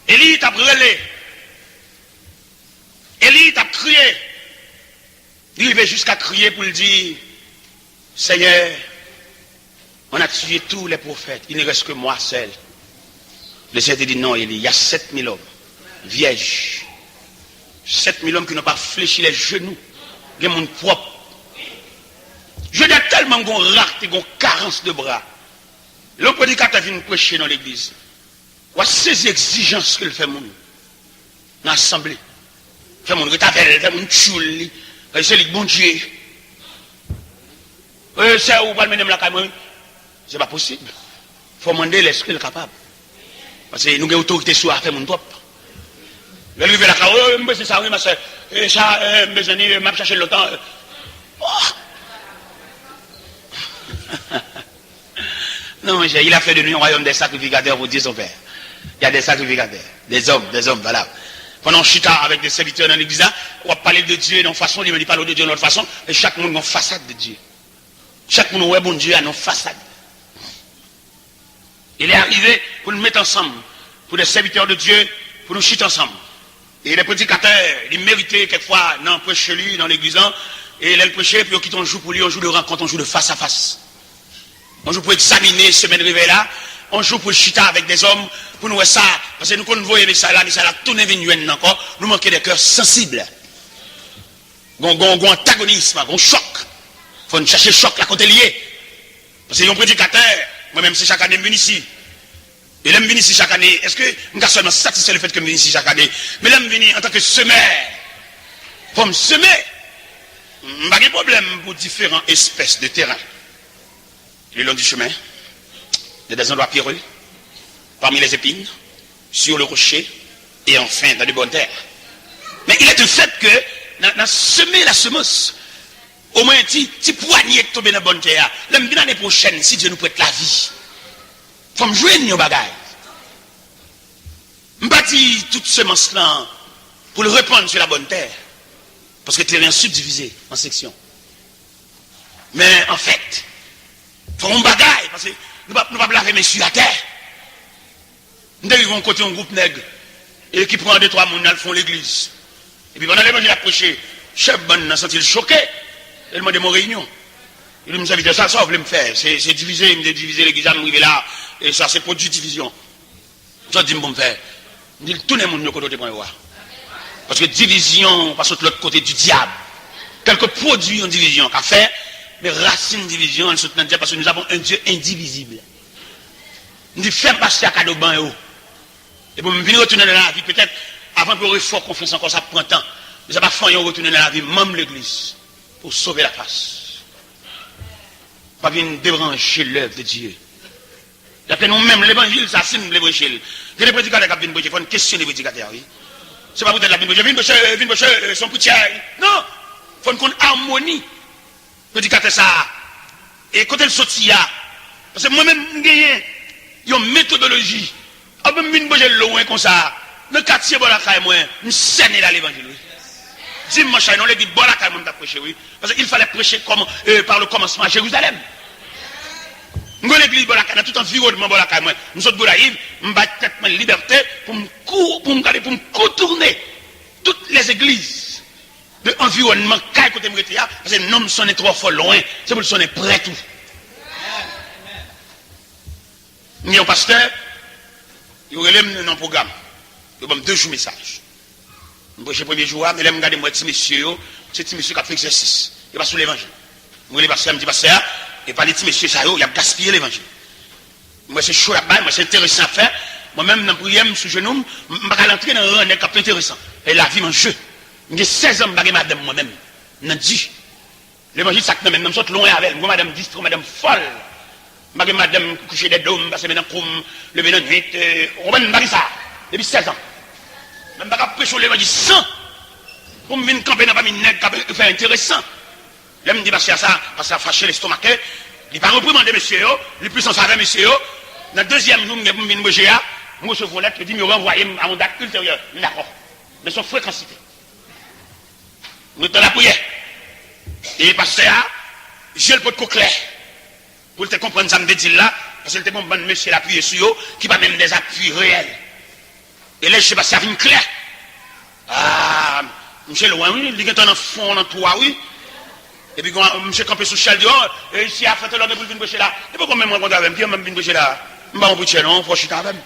Eli t ap rele. Eli t ap kriye. Li rive jiska kriye pou l di, Seigneur, on a tué tous les prophètes, il ne reste que moi seul. Le Seigneur te di, non, Eli, il y a sept mille hommes vierges. Sept mille hommes qui n'ont pas fléchi les genoux. Gen moun pwòp. Jodi a tèlman gon rate, gon karans de bra. Lè yon predikatè vin preche nan legliz, w ap sezi egzijans ke l fè moun nan asanble. Fè moun ret avè l, fè moun tchoul li. Paske se li k Bondye. E sè, ou pral mennen m lakay mwen, wi. Se pa posib. Fò mande l èske l kapab. Paske nou gen otorite sou afè moun twòp. Lè l rive lakay, o, m bezwen sa, wi, ma sè. E sa, e, m bezwen li, e, m ap chache l lontan. Oh! Non, monchè, il a fait de nous un royaume des sacrificateurs pour Dieu son Père. Il y a des sacrificateurs, des hommes, des hommes valables. Pandan w chita avèk de sèvitè nan legliz la, w ap pale de Dye nan yon fason, li menm li pale de Dye nan yon lòt fason, e chak moun gen yon fasad de Dye. Chak moun wè Bondye a nan yon fasad. Il est arrivé pou n met ansanm, pou de sèvitè de Dye, pou nou chita ansanm. E lè predikatè, li merite kèkfwa nan preche li, nan legliz lan, e lè l preche, pou yo kite yon jou pou li, yon jou de rankont, yon jou de fas a fas. Yon jou pou egzamine semèn revèy la, yon jou pou l chita avèk dèzòm, pou nou wè sa, paske nou konn voye mesaj la, mesaj la tounen vin jwenn nou ankò, nou manke de kè sansib. Gon, gon, gon antagonis, gon chòk. Fò n chache chòk la kote l ye. Paske yon predikatè, Mwen menm, se chak ane m vin isi. E lè m vin isi chak ane, èske m ka sèlman satisfè lefètke m vin isi chak ane? Men lè m vini antanke semè, fò m seme. M pa gen pwoblèm pou diferan espès de teren. Le long du chemin, il y a des endroits pierreux, parmi les épines, sur le rocher, et enfin dans de bonnes terres. Mais il est un fait que nan, nan seme la semence, omwen ti, ti pwanye k tonbe nan bòn tè a. Lè m vin ane pwochèn, si Dye nou prèt lavi, fò m jwenn yon bagay. M pa di tout semans lan pou l repann sou la bòn tè, paske teren an sibdivize an seksyon. Men anfèt, fò yon bagay, paske nou p ap, nou p ap lave men sou atè. M te rive yon kote, yon gwoup nèg, e ki pran de twa moun al fè yon legliz. Epi pandan levanjil ap preche, chèf bann nan santi l choke, e l mande m yon reyinyon. Li di m, "Sèvitè, sa, sa w vle m fè? Se, se divize, m te divize legliz la, m rive la, e sa se pwodui divizyon." Sa w di m pou m fè? M di l, "Tounen moun yo kote w te pran yo a." Paske divizyon pa sot lòt kote di dyab. Kèlke pwodui yon divizyon ka fè, men rasin divizyon an sot nan dyab, paske nous avons un Dieu indivisible. M di, "Fè m pastè a kado ban yo." Epi m vin retounen nan lavi, petèt, avan pou yo refè w konfyans ankò, sa ap pran tan. Men sa pa fè anyen, w retounen nan lavi manm legliz pou w sove lafas. Pa vin deranje lèv de Dye. Dapre nou menm, levanjil sa, si n vle preche l, gen de predikatè k ap vin preche, fò n kesyone predikatè a, wi. Se pa poutèt l ap vin preche, vin preche, vin preche, se yon preacher. Non! Fò n konn amoni predikatè sa a. E kote l soti a? Paske mwen menm, m genyen yon metodoloji. Anvan m vin preche lwen konsa, nan katye bò lakay mwen, m sène la levanjil, wi. Dimanch la, nan legliz bò lakay mwen, m t ap preche, wi. Paske il fallait prêcher comme, euh, par le commencement à Jérusalem. M gen legliz bò lakay, nan tout anviwònman bò lakay mwen. M sot Gonayiv, m bay tèt mwen libète pou m kou-, pou m gade, pou m kontounen tout lèzegliz de anviwònman kay kote m rete a, paske non m sonnen twò fò lwen, se pou l sonnen prè tou. M gen yon pastè, yo rele m nan yon pwogram. Yo ban m de jou mesaj. M preche premye jou a, men lè m gade, m wè ti mesye yo, se ti mesye k ap fè egzèsis. Yo pa sou levanjil. M rele pastè a, m di, "Pastè a, e pa de ti mesye sa yo, y ap gaspiye levanjil." M wè se cho y ap bay, m wè se enteresan y ap fè. Mwen menm, nan priyè m, sou jenou m, m, m pa ka al antre nan ran nèg k ap fè enteresan. E lavi m an je. M gen sèz an, m pa gen madanm mwen menm. M nan di. Levanjil sa k nan men m nan, m sot lwen avè l. M gen madanm distri, madanm fòl. M pa gen madanm ki kouche dèyè do m, pase men nan kou m, leve nan nuit, euh, ou konprann, m pa gen sa. Depi sèz an. Men m pa ka preche yon levanjil san pou m vin kanpe nan pami nèg k ap fè enteresan. Lè m di pastè a sa, pastè a fache, lestomake, li pa reprimande mesye yo, li plis an favè mesye yo. Nan dezyèm jou m gen pou m vin preche a, m resevwa yon lèt, yo di m yo ranvwaye m a yon dat ilteryè. M dakò. Men se yon frekansite. Nou te nan lapriyè. E pastè a, je l potko klè pou l te konprann sa m te di l la, paske l te gen yon bann mesye l apiye sou yo ki pa menm dèzapiy reyèl. E lè je pastè a vin klè, a, misye lwen, wi, li gentan nan fon, nan twou a, wi. Epi gen yon misye kanpe sou chèl, di, "O, e isi a, frè Telor gen pou l vin preche la." Li poko menm rankontre avè m, ki jan m ap vin preche la? M pa yon preacher non, fò w chita avè m.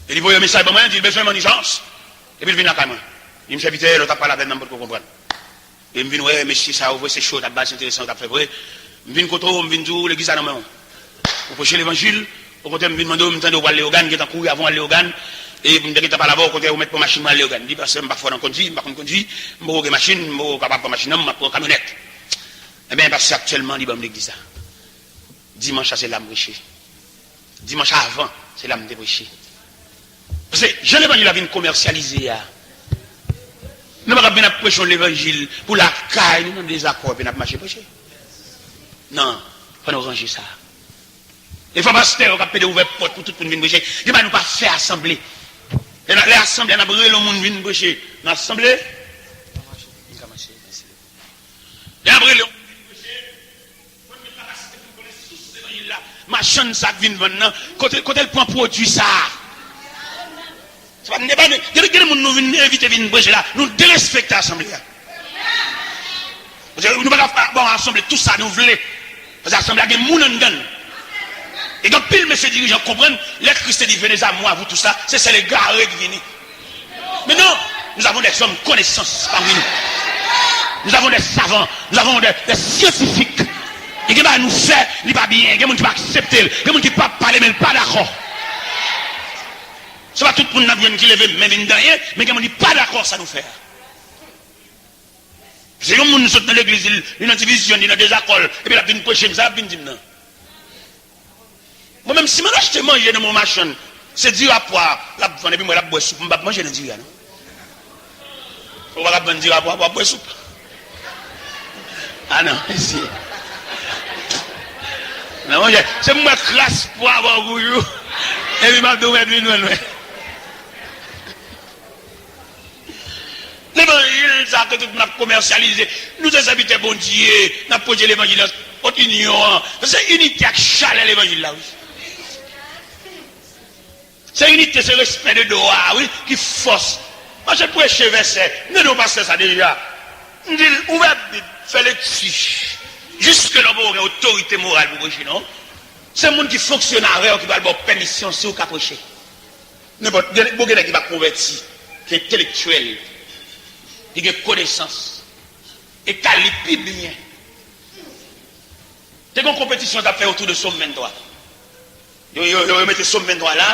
E li voye mesaj ban mwen, di l bezwen m an ijans. Epi l vin lakay mwen. Li di m, "Sèvitè, lè w t ap pale avè m nan, m potko konprann." E m vin wè mesye sa yo vre, se cho yo t ap bay, se enteresan yo t ap fè vre. M vin kote w, m vin di w, legliz la nan men w. Ou preche levanjil, okontrè, m vin mande w, m tande w pral Leyogàn, gentan kouri avan w al Leyogàn. E m te gentan pale avè w, okontrè, ou mèt pran machin mwen al Leyogàn. M di, "Pastè, m pa fò nan kondui, m pa konn kondui, m poko gen machin, m poko kapab pran machin nan, m ap pran kamyonèt." Ebyen, pastè aktyèlman, li ban m legliz la. Dimanch sa, se la m preche. Dimanch avan, se la m te preche. Paske jan levanjil la vin komèsyalize a, nou pa ka vin ap preche yon levanjil pou lakay nou nan dezakò epi n ap mache preche. Non, fò nou ranje sa. E fò pastè yo k ap pede ouvè pòt pou tout moun vin preche. Gen bagay nou pa fè asanble. Lè, lè asanble a, n ap rele yon moun vin preche. Nan asanble, lè n ap rele yon moun vin preche, fò n gen kapasite pou n konnen sous levanjil la. Machann sa k vin vann nan, kote, kote l pran pwodui sa a? Se pa, se pa, gen, gen moun nou vin envite vin preche la, nou derespekte asanble a. Paske nou pa ka ba yon asanble tout sa nou vle. Paske asanble a gen moun anndan l. E gen anpil mesye dirijan k konprann, lè Kris te di, "Venez à moi, vous tous là," se sèl egare k vini. Mais non, nous avons des hommes connaissances parmi nous. Nous avons des savants, nous avons des, des scientifiques. E gen bagay nou fè, li pa byen. Gen moun ki pa aksepte l. Gen moun ki pa pale, men l pa dakò. Se pa tout moun n ap jwenn ki leve men vin danyen, men gen moun ki pa dakò sa nou fè a. Se yon moun sot nan legliz, li, li nan divizyon, li nan dezakò, epi l ap vin preche m, sa l ap vin di m nan. Mwen menm, si m al achte manje nan men yon machann, se diri a pwa l ap vann, epi m wè l ap bwè soup, m p ap manje nan diri a, non. Ou pa ka vann diri a pwa pou w ap bwè soup. Ah non, mesye. Non, monchè, se m wè kras pwa bò kou jou. Epi m ap di w mèt vin jwenn mwen. Levanjil sa ke tout moun ap komèsyalize. Nou se sèvitè Bondye, n ap preche levanjil nan kot inyon an. Se inite ak chalè levanjil la, wi. Se inite, se respè de dwa, wi, ki fòs. Mache preche vèsè. M tande yon pastè sa deja. M di l, ouvè Bib, fè lekti. Jiske la w poko gen otorite moral pou preche, non. Se moun ki fonksyone avè w ki pral ba w pèmisyon si w ka preche. Nenpòt, gen, bon, gen nèg ki pa konvèti, ki entelektyèl, ki gen konesans, e ka li pi byen. Te gen yon konpetisyon t ap fè otou de Sòm venntwa. Yo, yo, yo, yo mete Sòm venntwa la,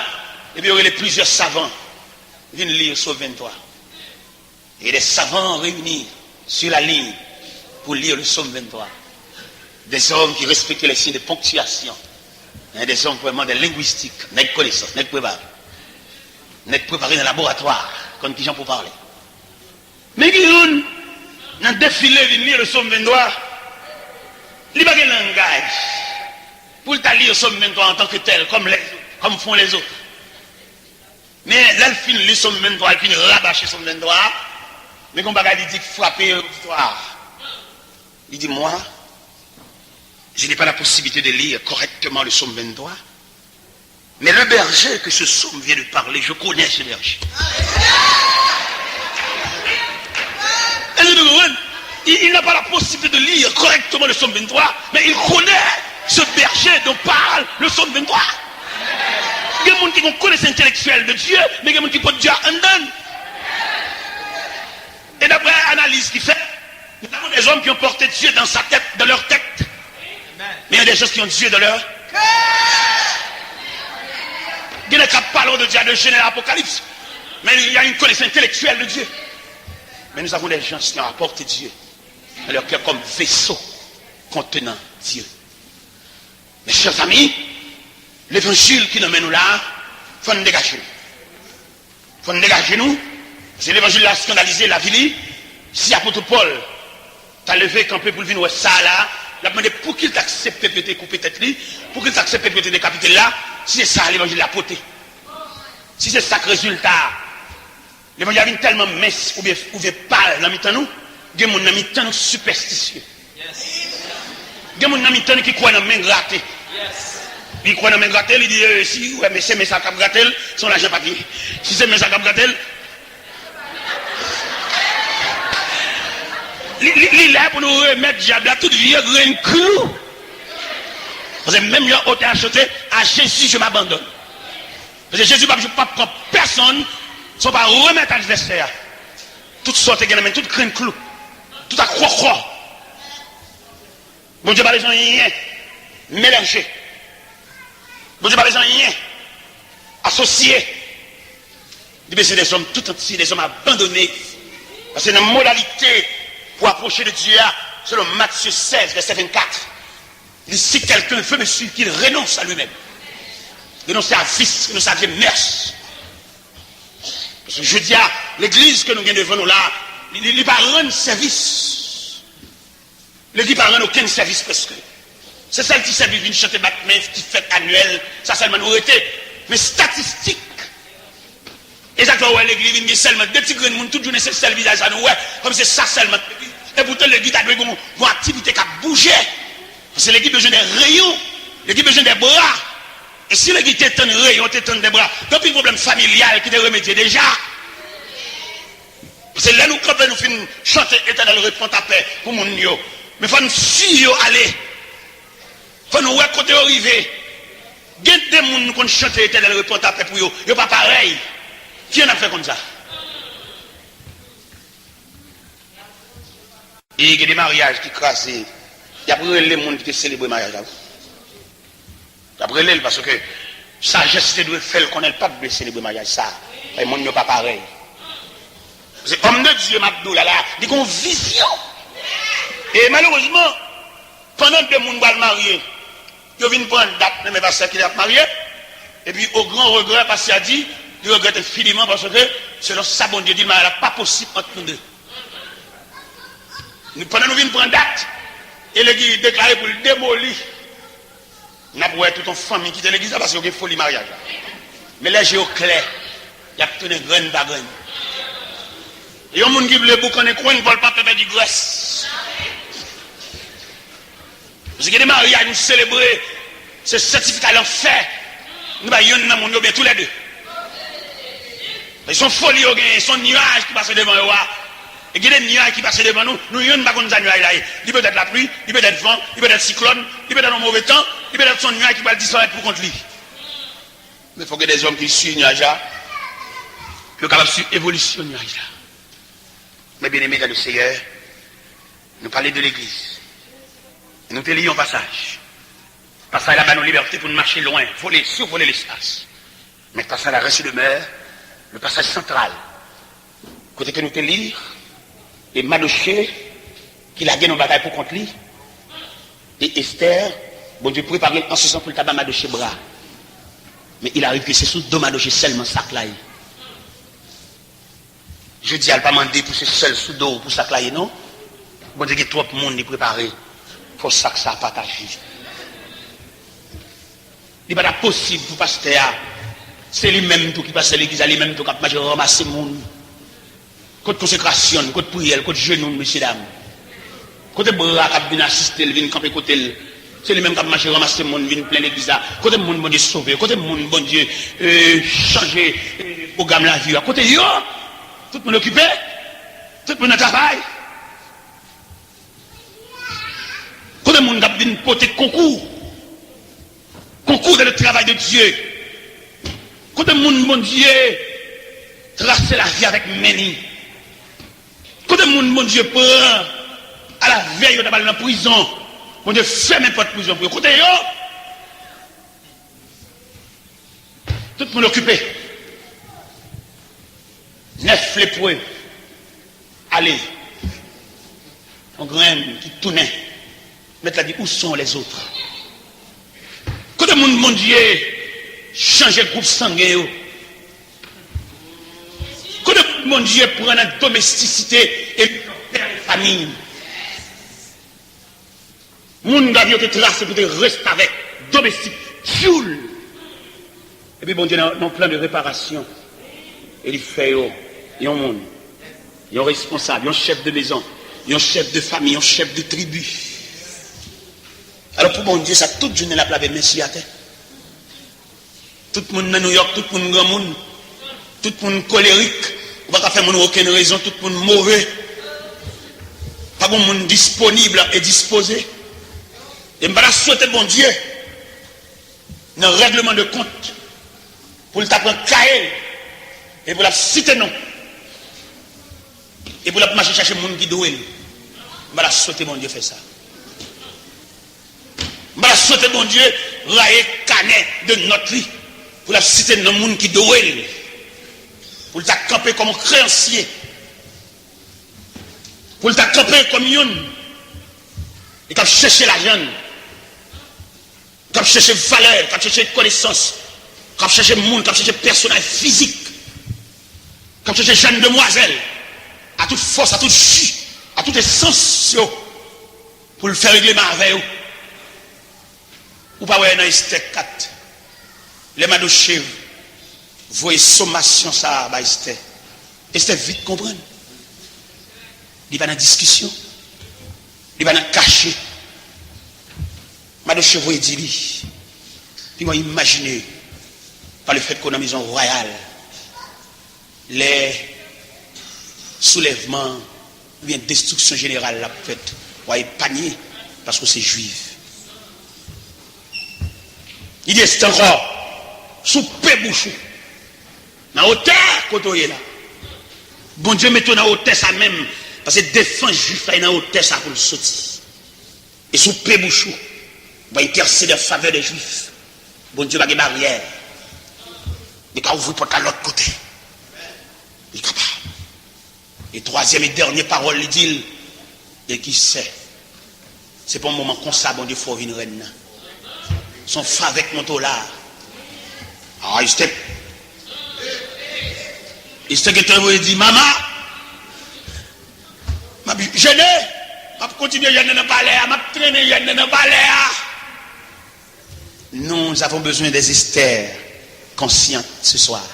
epi yo rele plizyè savan vin li Sòm venntwa. Et des savants réunis sur la ligne pour lire le psaume vingt-trois. Des hommes qui respectaient les signes de ponctuation. Hein, des hommes vraiment de linguistique. Nèg konesans, nèg prepare. Nèg prepare nan laboratwa, konn kijan pou pale. Men gen youn nan defile vin li le psaume vingt-trois. Li pa gen langaj pou l ta li psaume vingt-trois en tant que tel, comme les autres, comme font les autres. Men lè l fin li Sòm venntwa, l fin rabache Sòm venntwa a, men gen yon bagay li di k frape oditwa a. Li di, moi, je n'ai pas la possibilité de lire correctement le psaume vingt-trois, mais le berger que ce psaume vient de parler, je connais ce berger. Èske nou konprann? Il, il n'a pas la possibilité de lire correctement le psaume vingt-trois, mais il connaît ce berger dont parle le psaume vingt-trois. Gen moun ki gen konesans entelektyèl de Dieu, men gen moun ki pot Dieu anndan. Et d'après analyse ki fèt, nous avons des hommes qui ont porté Dieu dans sa tête, dans leur tête. Mais il y a des gens qui ont Dieu dans leur cœur. Gen nèg k ap pale de Dieu de Genèse à Apocalypse. Mais il y a une connaissance intellectuelle de Dieu. Mais nous avons des gens qui ont apporté Dieu dans leur cœur comme vaisseau contenant Dieu. Mes chers amis, levanjil ki nan men nou la a, fò n degaje nou. Fò n degaje nou, paske levanjil la eskandalize, l avili. Si apot Pòl ta leve kanpe pou l vin wè sa a la, l ap mande pouki l t aksepte pou yo te koupe tèt li, pouki l t aksepte pou yo te dekapite l la, si se sa levanjil la pote. Si se sa k rezilta a. Levanjil la vin tèlman mens oubyen, oubyen pal nan mitan nou, gen moun nan mitan nou sipèstisye. Gen moun nan mitan nou ki kwè nan men grate. Li kwè nan men grate, li di, eh, si, wè, men se men sa k ap grate l, se yon lajan papye. Si se men sa k ap grate l, li, li, li lè pou nou remèt dyab la tout vye grenn klou. Paske menm jan otè a chante, à Jésus je m'abandonne. Paske Jezi p ap, p ap pran pèsonn, si w pa remèt advèsè a tout sa w te gen nan men, tout grenn klou, tout akwòkwò. Bondye pa bezwen anyen melanje. Bondye pa bezwen anyen asosye. Li bezwen des hommes tout entiers, des hommes abandonnés. Paske nan modalite pou apwoche de Dye a, selon Matye sèz, vèsè vennkat, li, si quelqu'un veut me suivre, qu'il renonce à lui-même. Renonse a vis, renonse a vye mès. Paske jodi a, legliz ke nou gen devan nou la, li, li, li pa rann sèvis. Legliz pa rann okenn sèvis prèske. Se sèl ti sèvis vin chante bat men, ti fèt anyèl, sa sèlman nou rete. Men estatistik, e sa k fè w wè legliz vin gen sèlman de ti grenn moun tout jounen, se sèl vizaj sa nou wè, kòm se sa sèlman legliz. Epoutan legliz ta dwe gen yon, yon aktivite k ap bouje. Paske legliz bezwen de reyon, legliz bezwen de bra. E si legliz te tann reyon, te tann de bra, gen anpil pwoblèm familyal ki te remedye deja. Paske lè nou kanpe, nou fin chante Etènèl, repann ta pè pou moun yo. Men fò n siy yo ale. Fò nou wè kote yo rive. Gen de moun nou konn chante Etènèl, repann ta pè pou yo. Yo pa parèy. Kijan n ap fè konn sa? E gen de maryaj ki kraze. Y ap rele moun ki te selebre maryaj la wi. Y ap rele l paske sajès te dwe fè l konnen l pa t dwe selebre maryaj sa. Paske moun yo pa parèy. Se òm de Dye m ap di w la la, li gen yon vizyon. E malerezman, pandan de moun pral marye, yo vin pran dat nan men pastè ki ap marye, epi o gran regrè, pastè a di, li regrèt enfiniman paske, selon sa Bondye di l, maryaj la pa posib ant nou de. Nou, pandan nou vin pran dat, e legliz deklare pou l demoli. N ap wè tout yon fanmi kite legliz la paske yo gen foli maryaj la. Men lè je yo klè, y ap tounen grenn pa grenn. Yon moun ki vle boukannen kwenn pa w, l pa pè pèdi grès. Paske gen de maryaj nou selebre, se sètifika lanfè nou bay yonn nan moun yo, oubyen toulède. Se yon foli yo genyen, se yon nyaj ki pase devan yo a. E gen de nyaj ki pase devan nou, nou yonn pa konn sa nyaj la ye. Li petèt lapli, li petèt van, li petèt siklòn, li petèt yon move tan, li petèt se yon nyaj ki pral disparèt pou kont li. Men fòk gen dèzòm ki swiv nyaj la, pou yo kapab swiv evolisyon nyaj la. Men byeneme dan le Seyè, nou pale de legliz. E nou te li yon pasaj. Pasaj la ba nou libète pou n mache lwen, vole, sivole lespas. Men pasaj la reste demeure, le pasaj santral. Kote ke nou te li, e Madoche ki lage nan batay pou kont li, e Estè, Bondye prepare l an se sans pou l ta ba Madoche bra. Men il arrive ke se sou do Madoche sèlman sak la ye. Jodi a, l pa mande pou se sèl sou do w pou sak la ye, non. Bondye gen twòp moun li prepare. Fò sak sa pataje. Li pa t ap posib pou pastè a, se li menm tou ki pastè legliz la, li menm tou k ap mache ranmase moun. Kot konsekrasyon n, kot priyè l, kot jenou n, mesyedam? Kote bra k ap vin asiste l, vin kanpe kote l? Se li menm k ap mache ranmase moun, vin plen legliz la. Kote moun Bondye sove yo? Kote moun Bondye, e, chanje, e, pwogram lavi yo a? Kote yo? Tout moun okipe? Tout moun nan travay? Kote moun k ap vin pote konkou? Konkou dans le travail de Dieu. Kote moun Bondye trase lavi avèk men li? Kote moun Bondye pran a la vèy yo ta pral nan prizon? Bondye fèmen pòt prizon pou yo. Kote yo? Tout moun okipe. Nèf lepre ale. Yon grenn ki tounen. Mèt la di, où sont les autres? Kote moun Bondye chanje gwoup sangen yo? Kote moun Bondye pran nan domestisite e pè de fanmi? Moun Bondye te trase pou te restavèk, domestik, tyoul. Epi Bondye nan yon plan de reparasyon. E li fè yo yon moun, yon responsab, yon chèf de mezon, yon chèf de fanmi, yon chèf de tribi. Alò pou Bondye sa, tout jounen l ap lave men sou atè. Tout moun nan Nouyòk, tout moun granmoun, tout moun kolerik. Ou pa ka fè moun okenn rezon, tout moun move. Pa gen moun disponib e dispoze. E m pa ta swete Bondye nan règleman de kont pou l ta pran kaye l e pou l ap site non e pou l ap mache chache moun ki dwe l. M pa ta swete Bondye fè sa. M pa ta swete Bondye raye kanè de nòt li pou l ap site non moun ki dwe l, pou l ta kanpe kòm yon kreyansye, pou l ta kanpe kòm youn ki ap chèche lajan l, k ap chèche valè, k ap chèche konesans, k ap chèche moun, k ap chèche pèsonaj fizik, k ap chèche jèn demwazèl, a tout fòs, a tout ji, a tout esans yo, pou l fè regleman avè yo. Ou pa wè nan Estè kat, lè Madoche voye somasyon sa a bay Estè, Estè vit konprann. Li pa nan diskisyon. Li pa nan kache. Madoche voye di li, pi mwen imajine pa le fèt ke w nan mezon wayal, lè soulèvman oubyen destriksyon jeneral la ap fèt, w a epanye paske w se jwif. Li di Estè ankò, si w pe bouch ou nan wotè kote w ye la, Bondye mete w nan wotè sa menm, paske defans jwif la e nan wotè sa pou l soti. E si w pe bouch ou, ou va entèsede an favè dè Jwif. Bondye pa gen baryè. Li ka ouvri pòt la lòt kote. Li kapab. E twazyèm e dènye pawòl li di l, e ki sè, se pa yon moman konsa Bondye fè w vin rèn nan. Se yon favè k monte w la. Ah, Estè. Estè gentan voye di, mama, m ap jene, m ap kontinye jene nan palè a, m ap trennen jene nan palè a. Nous avons besoin des Esther conscientes ce soir.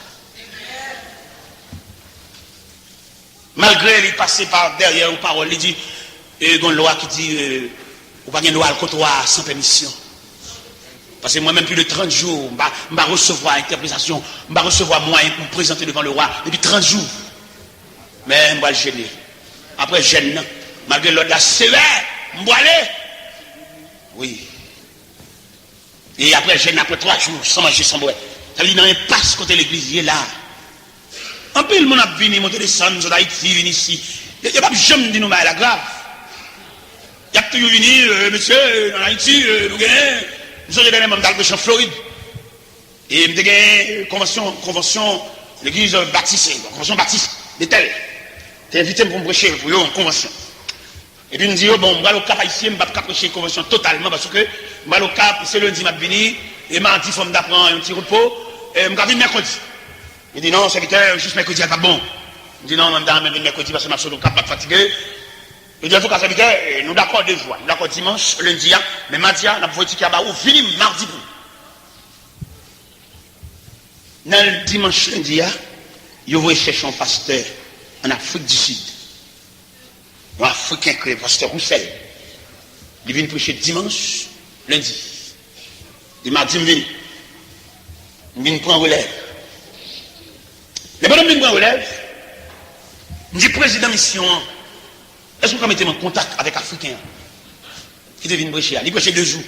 Malgre li pase pa dèyè yon pawòl, li di, e, gen yon lwa ki di, e, ou pa gen dwa al kot wa a san pèmisyon. Paske mwen menm, plis de trant jou, m pa, m pa resevwa entèpretasyon, m pa resevwa mwayen pou m prezante devan le wa depi trant jou. Men m pral jene. Apre jèn nan, malgre lòd la sevè, m prale. Wi. E apre jèn, apre twa jou, san manje, san bwè. Sa vle di nan enpas kote legliz ye la. Anpil moun ap vini, monte desann, sot Ayiti, vin isi. Yo, yo p ap janm di nou bagay la grav. Y ap toujou vini, e, mesye, e, ann Ayiti, e, nou genyen. M sonje dènyèman, m t al preche an Florid. E m te gen konvansyon, konvansyon legliz batis, konvansyon batis Betèl. Te envite m pou m preche pou yo yon konvansyon. Epi m di yo, bon, m pral Okap Ayisyen, m p ap ka preche konvansyon totalman, paske m pral Okap, se lendi m ap vini, e madi fò m ta pran yon ti repo, e m ka vin mèkredi. Yo di, non, sèvitè, jis mèkredi a t ap bon. M di, non, mwen m ta renmen vin mèkredi, paske m ap sot Okap, m ap fatige. Yo di, antouka, sèvitè, e, nou dakò de jou a, nou dakò dimanch, lendi a, men madi a, n ap voye tikè a ba ou, vini madi pou ou. Nan dimanch lendi a, yo voye chèche yon pastè ann Afrik di Sid. Yon Afriken ki rele pastè Roussel. Li vin preche dimanch, lendi. Li madi m vini. M vin pran relèv. Lè pandan m vin pran relèv, m di prezidan misyon an, èske w ka mete m an kontak avèk Afriken an ki te vin preche a? Li preche de jou.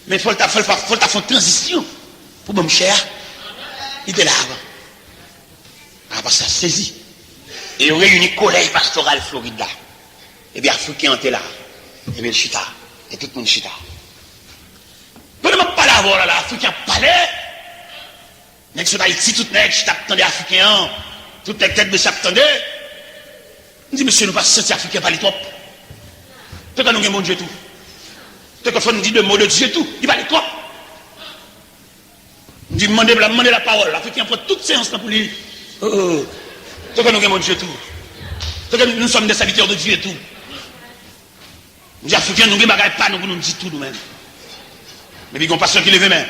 Men fò l ta, fò l ta, fò l ta fè yon tranzisyon pou ban m chè a. Li te la avan. Apa sa sezi. E yo reyini kolèj pastoral Florid la. Epi Afriken an te la. Epi l chita. E tout moun chita. Pandan m ap pale avè w la, la, Afriken ap pale. Nèg sot Ayiti, tout nèg chita ap tande Afriken an. Tout nèg tèt bese ap tande. M di, mesye, nou pa santi Afriken an pale twòp? Tankou nou gen Bondye tou. Tankou fò nou di de mo de Dye tou. Li pale twòp. M di, mande la, mande la pawòl. Afriken an pran tout seyans lan pou li. Oh, oh. Tankou nou gen Bondye tou. Tankou nous sommes des serviteurs de Dieu tou. M di, Afriken, nou gen bagay pa nou pou nou di tou nou menm. Epi gen yon pastè ki leve men.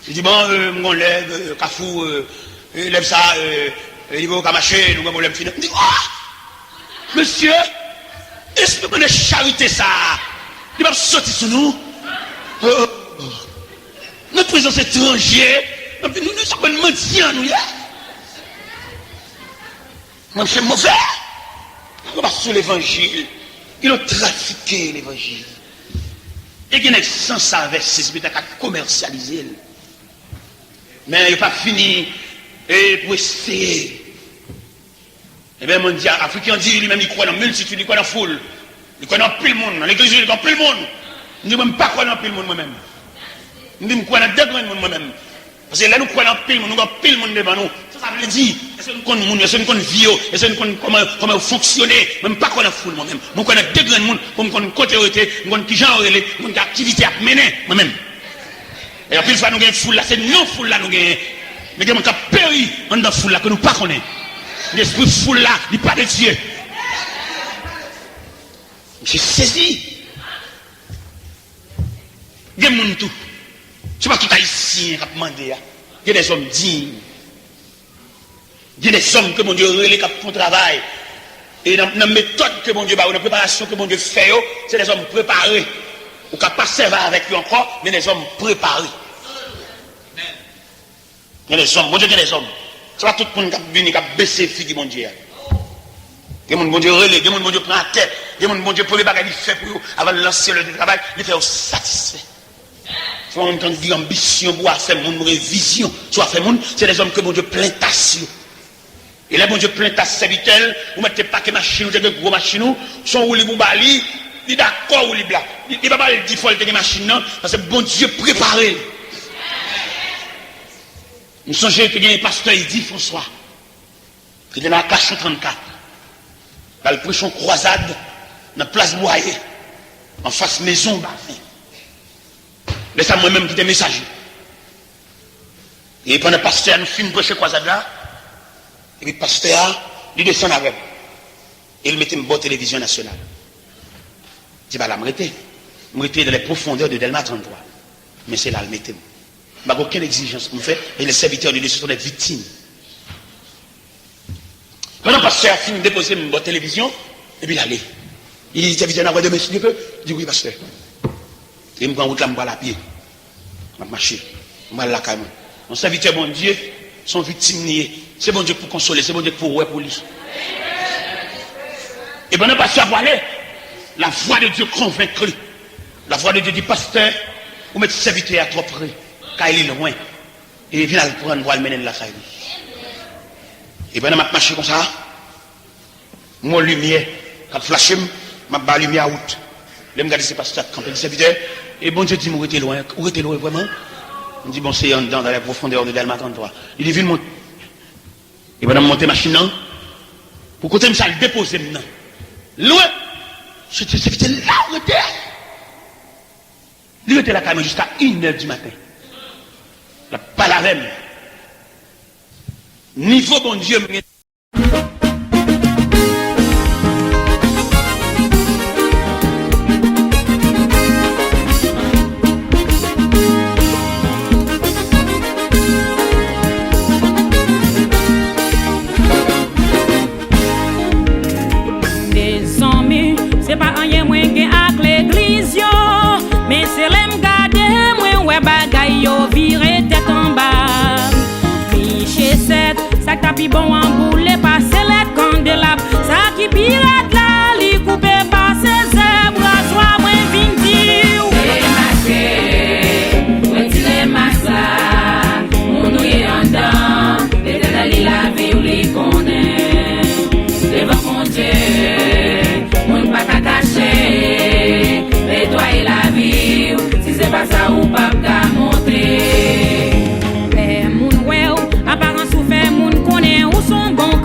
Li di, bon, euh, m gon lèv, euh, Kafou, euh, euh, lèv sa, euh, euh, li poko ka mache, nou gen pwoblèm finans. M di, oh! Mesye, espri de charite sa, li p ap soti sou nou. Oh, oh, oh. Nan prezans etranje, nou, nou, nou, sa kwen mandyan nou ye. Mwen, se move. Yo pa sou levanjil. Yo trafike levanjil. E gen nèg san savè, se sipita k ap komèsyalize l. Men yo pa vini, e, pou eseye. Ebyen, moun di, Afriken an di, li menm, li kwè nan miltitid, li kwè nan foul. Li kwè nan anpil moun. Nan legliz li, li gen anpil moun. M di, mwen, m pa kwè nan anpil moun, mwen menm. M di, m kwè nan de grenn moun, mwen menm. Paske lè nou kwè nan anpil moun, nou gen anpil moun devan nou. Sa sa vle di? Èske nou konn moun yo? Èske nou konn vi yo? Èske nou konn kòman, kòman yo fonksyone? Mwen, m pa kwè nan foul, mwen menm. Mwen kwè nan de grenn moun pou m konn kote yo rete, m konn kijan yo rele, m konn ki aktivite y ap mennen, mwen menm. E anpil fwa, nou gen foul la, se non foul la nou genyen. Men gen moun k ap peri anndan foul la ke nou pa konnen. Lespri foul la, li pa de Dye. Misye sezi. Gen moun tou. Se pa tout Ayisyen k ap mande a. Gen dèzòm diy. Gen dèzòm ke Bondye rele k ap fè yon travay. E nan, nan metòd ke Bondye ba yo, nan preparasyon ke Bondye fè yo, se dèzòm prepare. Ou ka pa sèvi avèk yo ankò, men dèzòm prepare. Gen dèzòm, Bondye gen dèzòm. Se pa tout moun k ap vini, k ap bese figi Bondye a. Gen moun Bondye rele, gen moun Bondye pran atè, gen moun Bondye premye bagay li fè pou yo, avan l lanse yo nan travay, li fè yo satisfè. Se pa moun k gen anbisyon pou afè moun, pou gen vizyon sou afè moun, se dèzòm ke Bondye plen tas yo. E lè Bondye plen tas sèvitè l, ou mèt te pake machin ou, te gen gwo machin ou, se yon woulib ou ba li, Li dakò ou li bla. Li, li pa pral di fò l te gen machin nan, paske Bondye prepare l. M sonje te gen pastè Edi Franswa, ki te nan Akasyon trannkat. L al preche yon kwazad nan plas Bwaye, anfas mezon Baven. Lè sa, mwen menm ki te mesaje. E pandan pastè a, nou fin preche kwazad la, epi pastè a, li desann avè m. E l mete m bò televizyon nasyonal. Se pa la m rete. M rete dans les profondeurs de Dèlma tranntrwa. Men se la l mete m. M pa gen okenn egzijans pou m fè. Et les serviteurs de Dieu, ce sont des victimes. Pandan pastè a fin depoze m bò televizyon, epi l ale. Li di, "Sèvitè, n a wè demen, si Dye vle." M di, "Wi, pastè." E m pran wout la, m pral apye. M ap mache. M pral lakay mwen. Yon sèvitè Bondye, se yon viktim li ye. Se Bondye k pou konsole, se Bondye k pou wè pou li. E pandan pastè a pwale, la voix de Dieu convainc li. La voix de Dieu di, "Pastè, ou met sèvitè a twò pre. Kay li lwen. E vin al pran l pou al mennen l lakay li." E pandan m ap mache konsa, m wè limyè k ap flache m, m ap ba limyè a wout. Lè m gade, se pastè a k kanpe, li di, "Sèvitè, e Bondye di m ou rete lwen, ou rete lwen vrèman?" M di, "Bon, se anndan, dans les profondeurs de Dèlma tranntrwa." Li di, "Vin monte." E pandan m monte machin nan, pou kote m sa al depoze m nan, lwen, se te sèvitè la ou rete a. Li rete lakay mwen jiska inè di maten. L ap pale avè m. Nivo Bondye m gen. Mezanmi, se pa anyen mwen gen ak legliz yo, men se lè m gade mwen wè bagay yo vire tèt anba. Miche sèt, sa k ta pi bon an boule pase lèt kandelab. Sa ki pi rèd la, li koupe pase zèb razwa, mwen vin di w. Demaske, retire mask la, moun ou ye anndan, Letènèl li lavi w, li konnen. Devan Bondye, moun pa ka kache, netwaye lavi w, si se pa sa ou p ap ka monte. Lè moun wè w, aparans ou fè moun konnen ou s on bon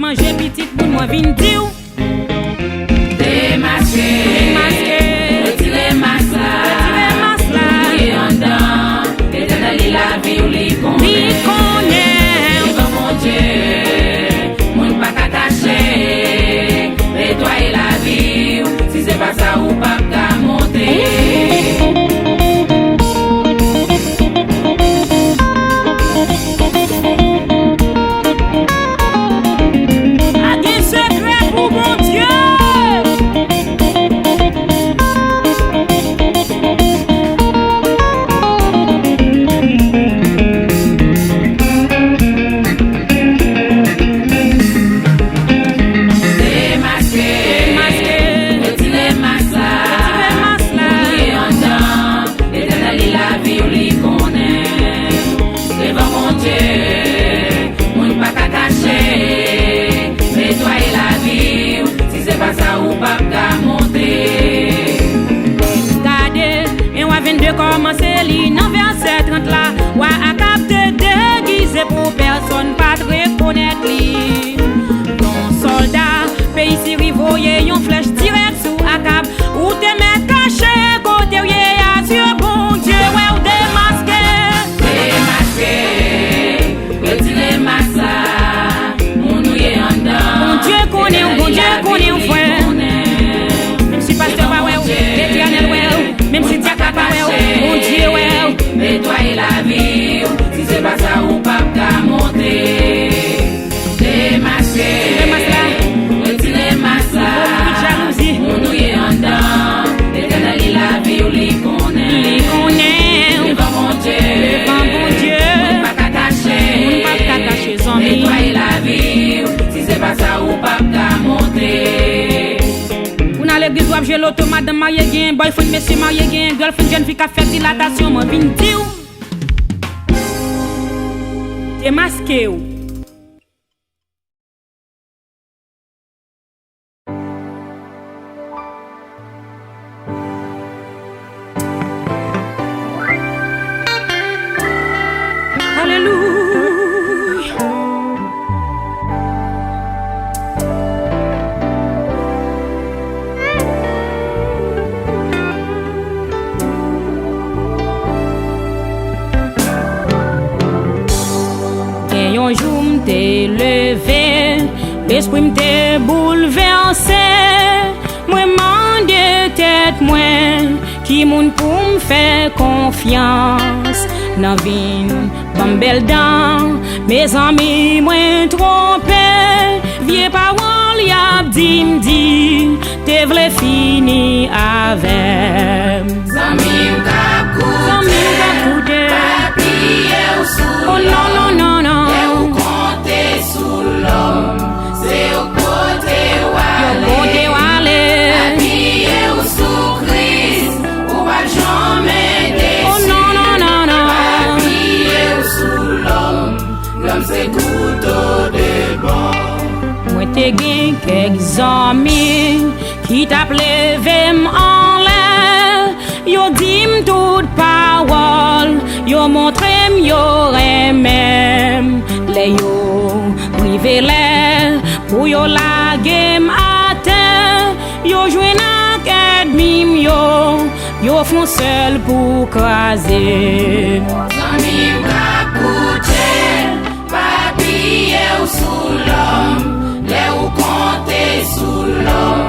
Chanje pitit moun, mwen vin di w. Demaske. Demaske. Retire mas la. Retire mas la. Mouye anndan. Letènèl li lavi w, li konnen. Li konnen. Devan Bondye, moun pa ka kache. Netwaye lavi w. Si se pa sa, ou p ap ka monte. Pa gen sekrè pou Bondye. Demaske. Demaske. Retire mas la. Retire mas la. Mouye anndan. Letènèl li lavi w, li konnen. Devan Bondye, moun pa ka kache. Netwaye lavi w, si se pa sa, ou p ap ka monte. Gade, men wa venn de kòmanse li nan vèsè trant la. Wa Akab te degize pou pèsonn pa t rekonèt li. Yon sòlda peyi Siri voye yon flèch dirèk sou Akab. Ou te mèt kache kote w ye a, zye Bondye wè w. Demaske. Demaske. Retire mas la. Moun ou ye anndan. Bondye konnen w, Bondye konnen w, frè. Menm si pastè pa wè w, Letènèl wè w. Menm si dyak la pa wè w, Bondye wè w. Netwaye lavi w. Si se pa sa, ou p ap ka monte. Demaske. Retire mas la. Retire mas la. Retire jalouzi. Moun ou ye anndan. Letènèl li lavi w, li konnen. Li konnen. Devan Bondye. Devan Bondye. Moun pa ka kache. Moun pa ka kache, zanmi. Netwaye lavi w. Si se pa sa, ou p ap ka monte. Ou nan legliz, w ap jwe loto, madanm marye, gen boyfriend, mesye marye, gen girlfriend, jèn fi k ap fè dilatasyon, mwen vin di w. Demaske w. Alelouya. Gen yon jou m te leve, lespri m te boulvèse. Mwen mande tèt mwen, ki moun pou m fè konfyans? Nan vi m, ban m bèl dan, mezanmi, mwen twonpe. Vye pawòl y ap di m di, te vle fini avè m. Zanmi m k ap koute, zanmi m k ap koute, pa apiye w sou lòm. Oh, non, non, non, non. Lè ou konte sou lòm, se yo k pote w ale. Yo k pote w ale. Apiye w sou Kris, ou p ap janmen desi. Oh, non, non, non, non. Pa apiye w sou lòm, lòm se kouto de bò. Mwen te gen kèk zanmi ki t ap leve m anlè. Yo di m tout pawòl, yo montre m yo renmen m. Lè yo rive lè pou yo lage m atè, yo jwenn ak ènmi m yo, yo fè yon sèl pou kraze m. Zanmi m k ap koute, pa apiye w sou lòm, lè ou konte sou lòm,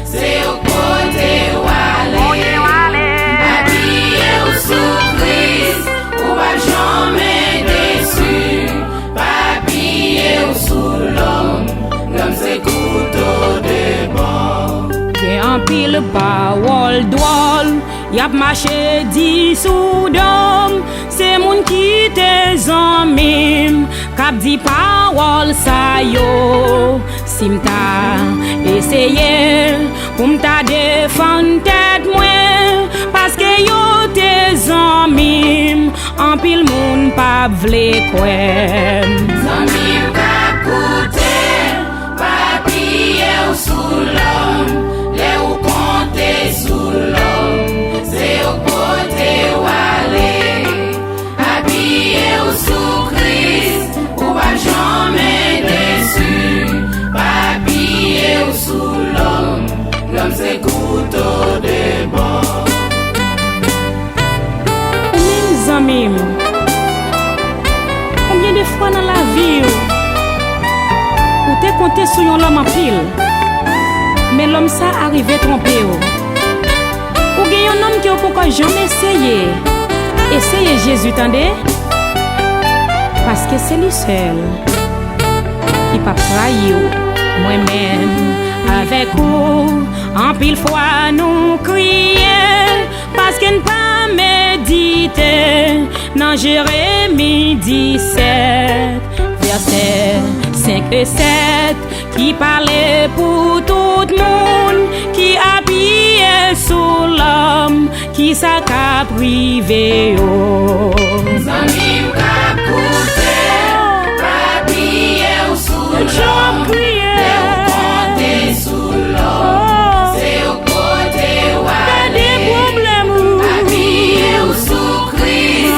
se yo k pote w ale. Apiye w sou Kris, ou p ap janmen desi. Pa apiye w sou lòm, lòm se kouto de bò. Gen anpil pawòl dwòl y ap mache di sou do m. Se moun ki te zanmi m k ap di pawòl sa yo. Si m ta eseye pou m ta defann tèt mwen, paske yo te zanmi m, anpil moun p ap vle kwè m. Zanmi m k ap koute, pa apiye w sou lòm, lè ou konte sou lòm, se yo k pote w ale. Apiye w sou Kris, ou p ap janmen desi. Zanmi m, konbyen de fwa nan lavi w, ou te konte sou yon lòm anpil, men lòm sa a rive twonpe w? Ou gen yon nonm ke w poko janm eseye, eseye Jezi tande, paske se li sèl ki p ap trayi w. Mwen menm avèk ou, anpil fwa nou kriye, paske n pa medite nan Jeremi disèt, vèsè senk e sèt, ki pale pou tout moun ki apiye sou lòm, kisa k ap rive yo? Zanmi m k ap koute, pa apiye w sou lòm. Lè w konte sou lòm, se yon kote w ale. Apiye w sou Kris,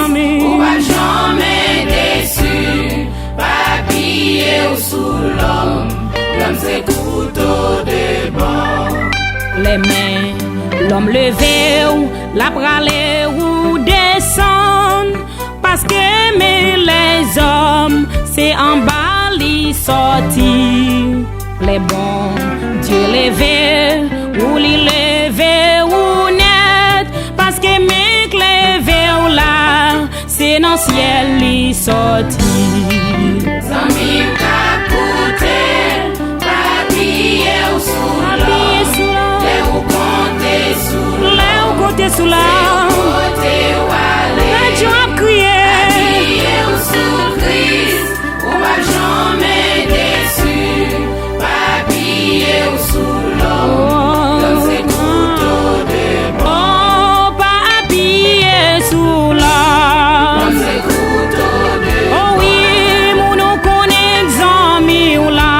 ou p ap janmen desi. Pa apiye w sou lòm, lòm se kouto de bò. Lè men lòm leve w, l ap rale ou desann, paske men lèzòm se anba li sòti. Lè Bondye leve ou, li leve ou nèt, paske men k leve w la, se nan syèl li sòti. Zanmi m k ap koute, pa apiye w sou lòm. Lè w konte sou lòm, se yon kote w ale. Radyo ap kriye. Apiye w sou Kris, ou p ap janmen desi. Pa apiye w sou lòm, lòm se kouto de bò. Oh, pa apiye sou lòm. Lòm se kouto de bò. Oh wi, moun ou konnen k zanmi w la.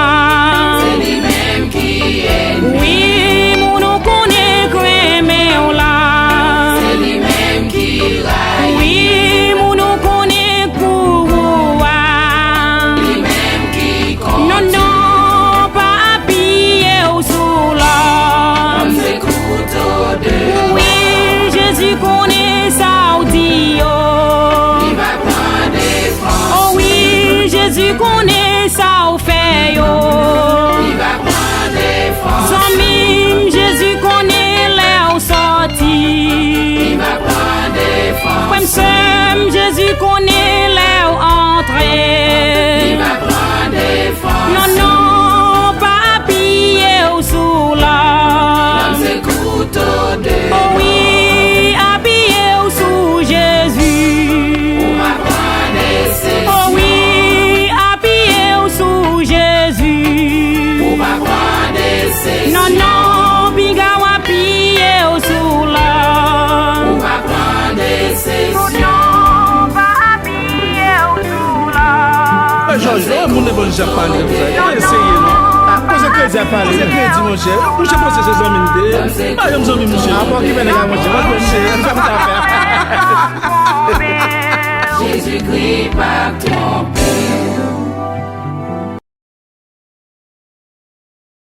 Se li menm ki ènmi. Wi, moun ou konnen k renmen w la. Se li menm ki rayi. Wi, moun ou konnen k pou ou a. Li menm ki kont. Non, non, pa apiye w sou lòm. Lòm se kouto de bò. Wi, Jezi konnen sa w di yo. Li va pran defans. Oh wi, Jezi konnen sa w fè yo. Li va pran defans. Zanmi m, Jezi konnen lè w sòti. Li va pran defans. Frè m, sè m, Jezi konnen lè w antre. Li va pran defans. Non, non, pa apiye w sou lòm. Lòm se kouto de bò. Oh wi, apiye w sou Jezi. Ou va pran desizyon. Oh wi, apiye w sou Jezi. Ou va pran desizyon. Non, non, piga w apiye w sou lòm. Ou va pran desizyon. Non, non, pa apiye w sou lòm. Mwen Jòj, lè yon moun evanjis ap pale konsa, yo eseye non. Koze kredi ap pale. Koze kredi, monchè. Monchè panse se zanmi m te ye. Pa janm zanmi m, monchè. Apa ki fè nèg la, monchè? Monchè, sa m ta fè. Jezikri p ap twonpe.